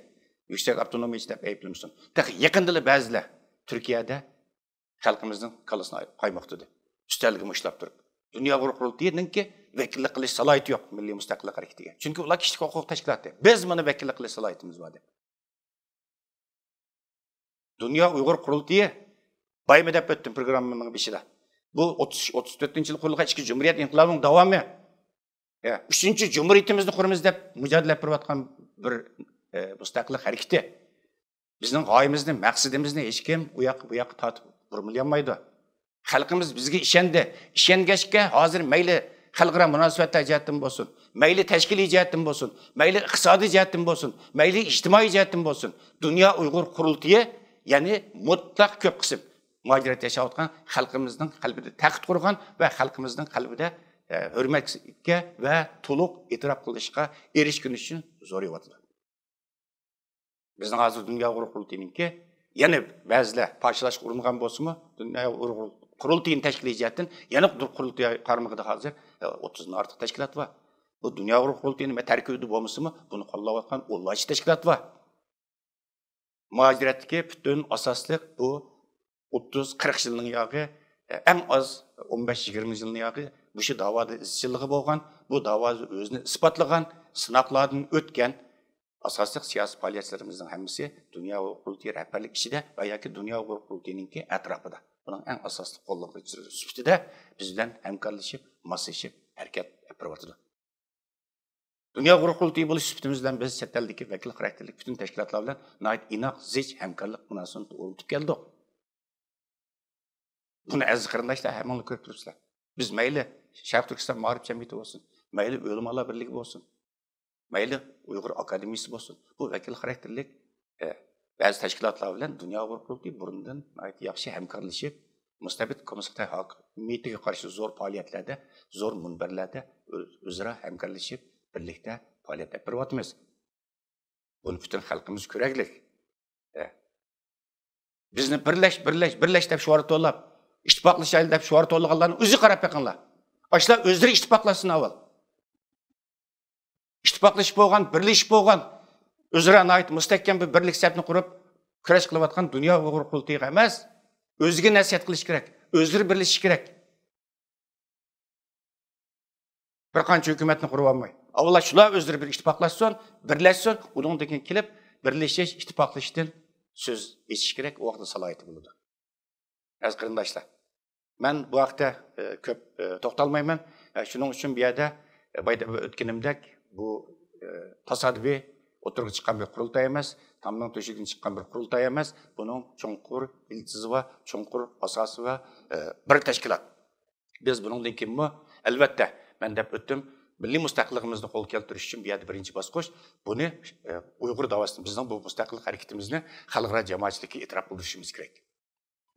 يۈكسەك ئاپتونومىيەچى دەپ ئەيىبلىمىسۇن. تېخى يېقىندىلا بەزىلەر تۈركىيەدە خەلقىمىزنىڭ كاللىسىنى قايمۇقتۇردى. ئۈستەلگە مۇشتلاپ تۇرۇپ. دۇنيا ئۇيغۇر قۇرۇلتىيىنىڭكى ۋەكىللىك قىلىش سالاھىيىتى يوق مىللىي مۇستەقىللىق ھەرىكىتىگە. چۈنكى ئۇلار كىشىلىك ھوقۇق تەشكىلاتى. بىز مانا ۋەكىللىك قىلىش سالاھىيىتىمىز بار دەپ. دۇنيا ئۇيغۇر قۇرۇلتىيى بايمى دەپ ئۆتتۈم پروگراممىنىڭ بېشىدا. بۇ ئوتتۇز، ئوتتۇز تۆتىنچى يىل قۇرۇلغان ئىككى جۇمھۇرىيەت ئىنقىلابىنىڭ داۋامى. يا، ئۈچىنچى جۇمھۇرىيىتىمىزنى قۇرىمىز دەپ مۇجادىلە ئېلىپ بېرىۋاتقان بىر، ئە، مۇستەقىللىق ھەرىكىتى. بىزنىڭ غايىمىزنى، مەقسىتىمىزنى ھېچكىم ئۇ ياققا، بۇ ياققا تارتىپ بۇرمىلىيالمايدۇ. خەلقىمىز بىزگە ئىشەندى. ئىشەنگەچكە، ھازىر مەيلى خەلقئارا مۇناسىۋەتلەر جەھەتتىن بولسۇن، مەيلى تەشكىلىي جەھەتتىن بولسۇن، مەيلى ئىقتىسادىي جەھەتتىن بولسۇن، مەيلى ئىجتىمائىي جەھەتتىن بولسۇن، دۇنيا ئۇيغۇر قۇرۇلتىيى، يەنى مۇتلەق كۆپ قىسىم مۇھاجىرەتتە ياشاۋاتقان خەلقىمىزنىڭ قەلبىدە تەخت قۇرغان ۋە خەلقىمىزنىڭ قەلبىدە ئە، ھۆرمەتكە ۋە تولۇق ئېتىراپ قىلىشقا ئېرىشكىنى ئۈچۈن زورىيىۋاتىدۇ. بىزنىڭ ھازىر دۇنيا ئۇيغۇر قۇرۇلتىيىنىڭكى، يەنە بەزىلەر پارچىلاشقا ئۇرۇنغان بولسىمۇ، دۇنيا ئۇيغۇر قۇرۇلتىيىنى تەشكىلىي جەھەتتىن يەنە بىر قۇرۇلتىي قارمىقىدا ھازىر، ئە، ئوتتۇزدىن ئارتۇق تەشكىلات بار. بۇ دۇنيا ئۇيغۇر قۇرۇلتىيىنىڭ تەركىبىدە بولمىسىمۇ، بۇنى قوللاۋاتقان ئونلارچە تەشكىلات بار. مۇھاجىرەتتىكى پۈتۈن ئاساسلىق بۇ ئوتتۇز، قىرىق يىلنىڭ ياغى، ئەڭ ئاز ئون بەش، يىگىرمە يىلنىڭ ياغى مۇشۇ داۋادا ئىزچىللىقى بولغان، بۇ داۋادا ئۆزىنى ئىسپاتلىغان، سىناقلاردىن ئۆتكەن ئاساسلىق سىياسىي پائالىيەتچىلىرىمىزنىڭ ھەممىسى دۇنيا ئۇيغۇر قۇرۇلتىيى رەھبەرلىك ئىچىدە ۋە ياكى دۇنيا ئۇيغۇر قۇرۇلتىيىنىڭكى ئەتراپىدا. بۇنىڭ ئەڭ ئاساسلىق قوللىغۇچىلىرى سۈپىتىدە بىز بىلەن ھەمكارلىشىپ، ماسلىشىپ ھەرىكەت ئېلىپ بېرىۋاتىدۇ. دۇنيا ئۇيغۇر قۇرۇلتىيى بولۇش سۈپىتىمىز بىلەن بىز چەت ئەلدىكى ۋەكىل خاراكتېرلىك پۈتۈن تەشكىلاتلار بىلەن ناھايىتى ئىناق، زىچ ھەمكارلىق مۇناسىۋىتىنى ئورنىتىپ كەلدۇق. بۇنى ئەزىز قېرىنداشلار ھەممىڭلار كۆرۈپ تۇرۇپسىلەر. بىز مەيلى شەرقىي تۈركىستان مائارىپ جەمئىيىتى بولسۇن، مەيلى ئۆلىمالار بىرلىكى بولسۇن، مەيلى ئۇيغۇر ئاكادېمىيىسى بولسۇن، بۇ ۋەكىل خاراكتېرلىك، ئە، بەزى تەشكىلاتلار بىلەن دۇنيا ئۇيغۇر قۇرۇلتىيى بۇرۇندىن ناھايىتى ياخشى ھەمكارلىشىپ، مۇستەبىت كوممۇنىست خىتاي ھاكىمىيىتىگە قارشى زور پائالىيەتلەردە، زور مۇنبەرلەردە ئۆ-، ئۆزئارا ھەمكارلىشىپ، بىرلىكتە پائالىيەت ئېلىپ بېرىۋاتىمىز. بۇنى پۈتۈن خەلقىمىز كۆرەگلىك. ئە. بىزنى بىرلەش، بىرلەش، بىرلەش دەپ شوئار توۋلاپ، ئىتتىپاقلىشايلى دەپ شوئار توۋلىغانلارنىڭ ئۆزىگە قاراپ بېقىڭلار. ئاشۇلار ئۆزلىرى ئىتتىپاقلاشسۇن ئاۋۋال. ئىتتىپاقلىشىپ بولغان، بىرلىشىپ بولغان، ئۆزئارا ناھايىتى مۇستەھكەم بىر بىرلىك سەپنى قۇرۇپ كۈرەش قىلىۋاتقان دۇنيا ئۇيغۇر قۇرۇلتىيىغا ئەمەس، ئۆزىگە نەسىھەت قىلىش كېرەك، ئۆزلىرى بىرلىشىش كېرەك. بىر قانچە ھۆكۈمەتنى قۇرۇۋالماي. ئاۋۋال شۇلار ئۆزلىرى بىر ئىتتىپاقلاشسۇن، بىرلەشسۇن، ئۇنىڭدىن كېيىن كېلىپ بىرلىشىش، ئىتتىپاقلىشىشتىن سۆز ئېچىش كېرەك، ئۇ ۋاقىتتا سالاھىيىتى بولىدۇ. ئەزىز قېرىنداشلار، مەن بۇ ھەقتە، ئە، كۆپ، ئە، توختالمايمەن. ئە، شۇنىڭ ئۈچۈن بۇ يەردە، ئە، بايدا ئۆتكىنىمدەك، بۇ، ئە، تاسادىپىي ئوتتۇرىغا چىققان بىر قۇرۇلتاي ئەمەس، تامنىڭ تۆشۈكىدىن چىققان بىر قۇرۇلتاي ئەمەس. بۇنىڭ چوڭقۇر يىلتىزى بار، چوڭقۇر ئاساسى بار، ئە، بىر تەشكىلات. بىز بۇنىڭدىن كېيىنمۇ، ئەلۋەتتە، مەن دەپ ئۆتتۈم، مىللىي مۇستەقىللىقىمىزنى قولغا كەلتۈرۈش ئۈچۈن بۇ يەردە بىرىنچى باسقۇچ، بۇنى، ئە، ئۇيغۇر داۋاسىنى، بىزنىڭ بۇ مۇستەقىللىق ھەرىكىتىمىزنى خەلقئارا جامائەتچىلىككە ئېتىراپ قىلدۇرۇشىمىز كېرەك.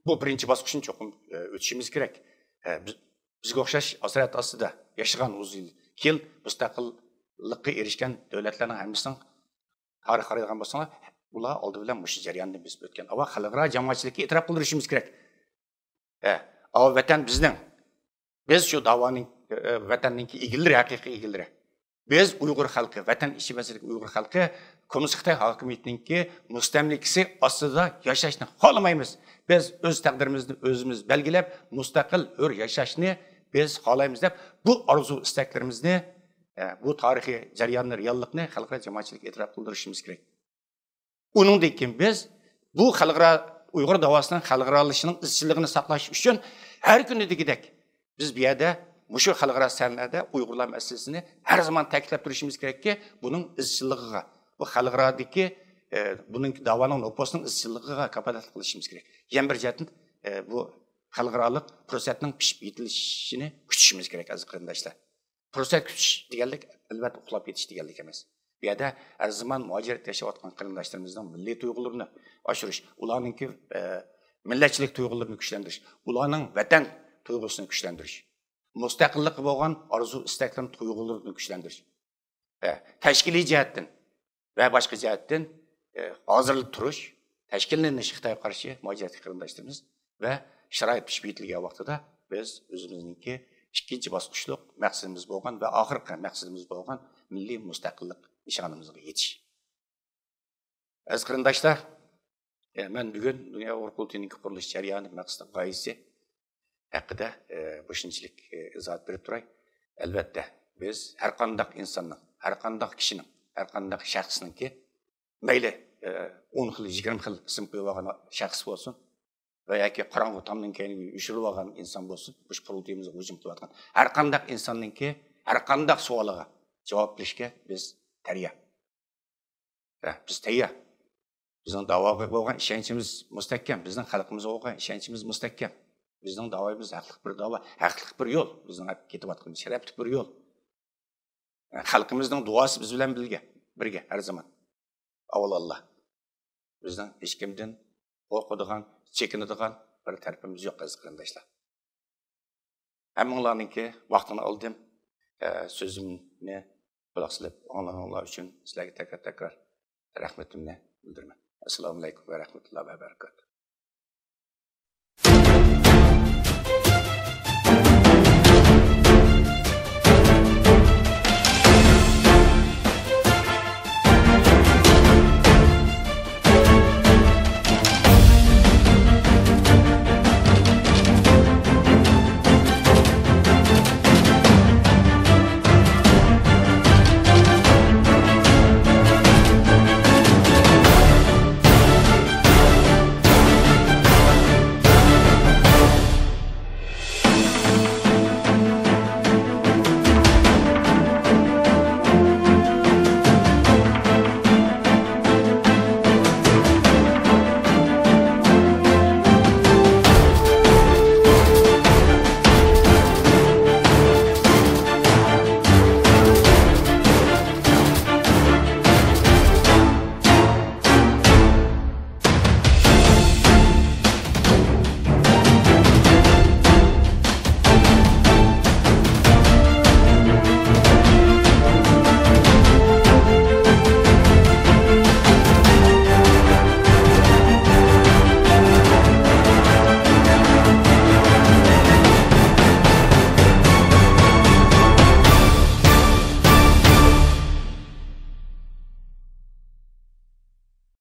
بۇ بىرىنچى باسقۇچنى چوقۇم، ئە، ئۆتۈشىمىز كېرەك. ئە، بىز، بىزگە ئوخشاش ئاسارەت ئاستىدا ياشىغان، ئۇزۇن يىل كېيىن مۇستەقىللىققا ئېرىشكەن دۆلەتلەرنىڭ ھەممىسىنىڭ تارىخىغا قارايدىغان بولساڭلار، ئۇلار ئالدى بىلەن مۇشۇ جەرياننى بېسىپ ئۆتكەن. ئاۋۋال خەلقئارا جامائەتچىلىككە ئېتىراپ قىلدۇرۇشىمىز كېرەك. ئە، ئاۋۇ ۋەتەن بىزنىڭ. بىز شۇ داۋانىڭ، ئە، ۋەتەننىڭكى ئىگىلىرى، ھەقىقىي ئىگىلىرى. بىز ئۇيغۇر خەلقى، ۋەتەن ئىچى مەسىلىدىكى ئۇيغۇر خەلقى كوممۇنىست خىتاي ھاكىمىيىتىنىڭكى مۇستەملىكىسى ئاستىدا ياشاشنى خالىمايمىز. بىز ئۆز تەقدىرىمىزنى ئۆزىمىز بەلگىلەپ، مۇستەقىل، ھۆر ياشاشنى بىز خالايمىز دەپ، بۇ ئارزۇ ئىستەكلىرىمىزنى، ئە، بۇ تارىخىي جەرياننى، رېئاللىقنى خەلقئارا جامائەتچىلىككە ئېتىراپ قىلدۇرۇشىمىز كېرەك. ئۇنىڭدىن كېيىن بىز بۇ خەلقئارا ئۇيغۇر داۋاسىنىڭ خەلقئارالىشىشىنىڭ ئىزچىللىقىنى ساقلاش ئۈچۈن ھەر كۈنى دېگۈدەك بىز بۇ يەردە مۇشۇ خەلقئارا سەھنىلەردە ئۇيغۇرلار مەسىلىسىنى ھەر زامان تەكىتلەپ تۇرۇشىمىز كېرەككى، بۇنىڭ ئىزچىللىقىغا، بۇ خەلقئارادىكى، ئە، بۇنىڭ داۋانىڭ نوپۇسىنىڭ ئىزچىللىقىغا كاپالەتلىك قىلىشىمىز كېرەك. يەنە بىر جەھەتتىن، ئە، بۇ خەلقئارالىق پۇرسەتنىڭ پىشىپ يېتىلىشىنى كۈتۈشىمىز كېرەك، ئەزىز قېرىنداشلار. پۇرسەت كۈتۈش دېگەنلىك، ئەلۋەتتە، ئۇخلاپ يېتىش دېگەنلىك ئەمەس. بۇ يەردە ھەر زامان مۇھاجىرەتتە ياشاۋاتقان قېرىنداشلىرىمىزنىڭ مىللىي تۇيغۇلىرىنى ئاشۇرۇش، ئۇلارنىڭكى، ئە، مىللەتچىلىك تۇيغۇلىرىنى كۈچلەندۈرۈش، ئۇلارنىڭ ۋەتەن تۇيغۇسىنى كۈچلەندۈرۈش، مۇستەقىللىققا بولغان ئارزۇ ئىستەكلىرىنى، تۇيغۇلىرىنى كۈچلەندۈرۈش. ئە، تەشكىلىي جەھەتتىن ۋە باشقا جەھەتتىن، ئە، ھازىرلىق تۇرۇش، تەشكىللىنىش خىتايغا قارشى مۇھاجىرەتتىكى قېرىنداشلىرىمىز ۋە شارائىت پىشىپ يېتىلگەن ۋاقتىدا بىز ئۆزىمىزنىڭكى ئىككىنچى باسقۇچلۇق مەقسىتىمىز بولغان ۋە ئاخىرقى مەقسىتىمىز بولغان مىللىي مۇستەقىللىق نىشانىمىزغا يېتىش. ئەزىز قېرىنداشلار، ئە، مەن بۈگۈن دۇنيا ئۇيغۇر قۇرۇلتىيىنىڭكى قۇرۇلۇش جەريانى، مەقسىتى، غايىسى ھەققىدە، ئە، بۇ شۇنچىلىك، ئە، ئىزاھات بېرىپ تۇراي. ئەلۋەتتە، بىز ھەر قانداق ئىنساننىڭ، ھەر قانداق كىشىنىڭ، ھەر قانداق شەخسنىڭكى، مەيلى، ئە، ئون خىل، يىگىرمە خىل ئىسىم قويۇپ ئالغان شەخس بولسۇن ۋە ياكى قاراڭغۇ تامنىڭ كەينىگە يوشۇرۇپ ئالغان ئىنسان بولسۇن، مۇشۇ قۇرۇلتىيىمىزغا ھۇجۇم قىلىۋاتقان ھەر قانداق ئىنساننىڭكى ھەر قانداق سوئالىغا جاۋاب بېرىشكە بىز تەييار. ھە، بىز تەييار. بىزنىڭ داۋاغا بولغان ئىشەنچىمىز مۇستەھكەم، بىزنىڭ خەلقىمىزغا بولغان ئىشەنچىمىز مۇستەھكەم. بىزنىڭ داۋايىمىز ھەقلىق بىر داۋا، ھەقلىق بىر يول. بىزنىڭ ئەپ كېتىۋاتقىنىمىز شەرەپلىك بىر يول. خەلقىمىزنىڭ دۇئاسى بىز بىلەن بىرگە، بىرگە ھەر زامان. ئاۋۋال ئاللا. بىزنىڭ ھېچكىمدىن قورقىدىغان، چېكىنىدىغان بىر تەرىپىمىز يوق، ئەزىز قېرىنداشلار. ھەممىڭلارنىڭكى ۋاقتىنى ئالدىم. ئە، سۆزۈمنى قۇلاق سېلىپ ئاڭلىغىنىڭلار ئۈچۈن سىلەرگە تەكرار تەكرار رەھمىتىمنى بىلدۈرىمەن. ئەسسالامۇ ئەلەيكۇم ۋە رەھمەتۇللاھى ۋە بەرىكاتۇھ.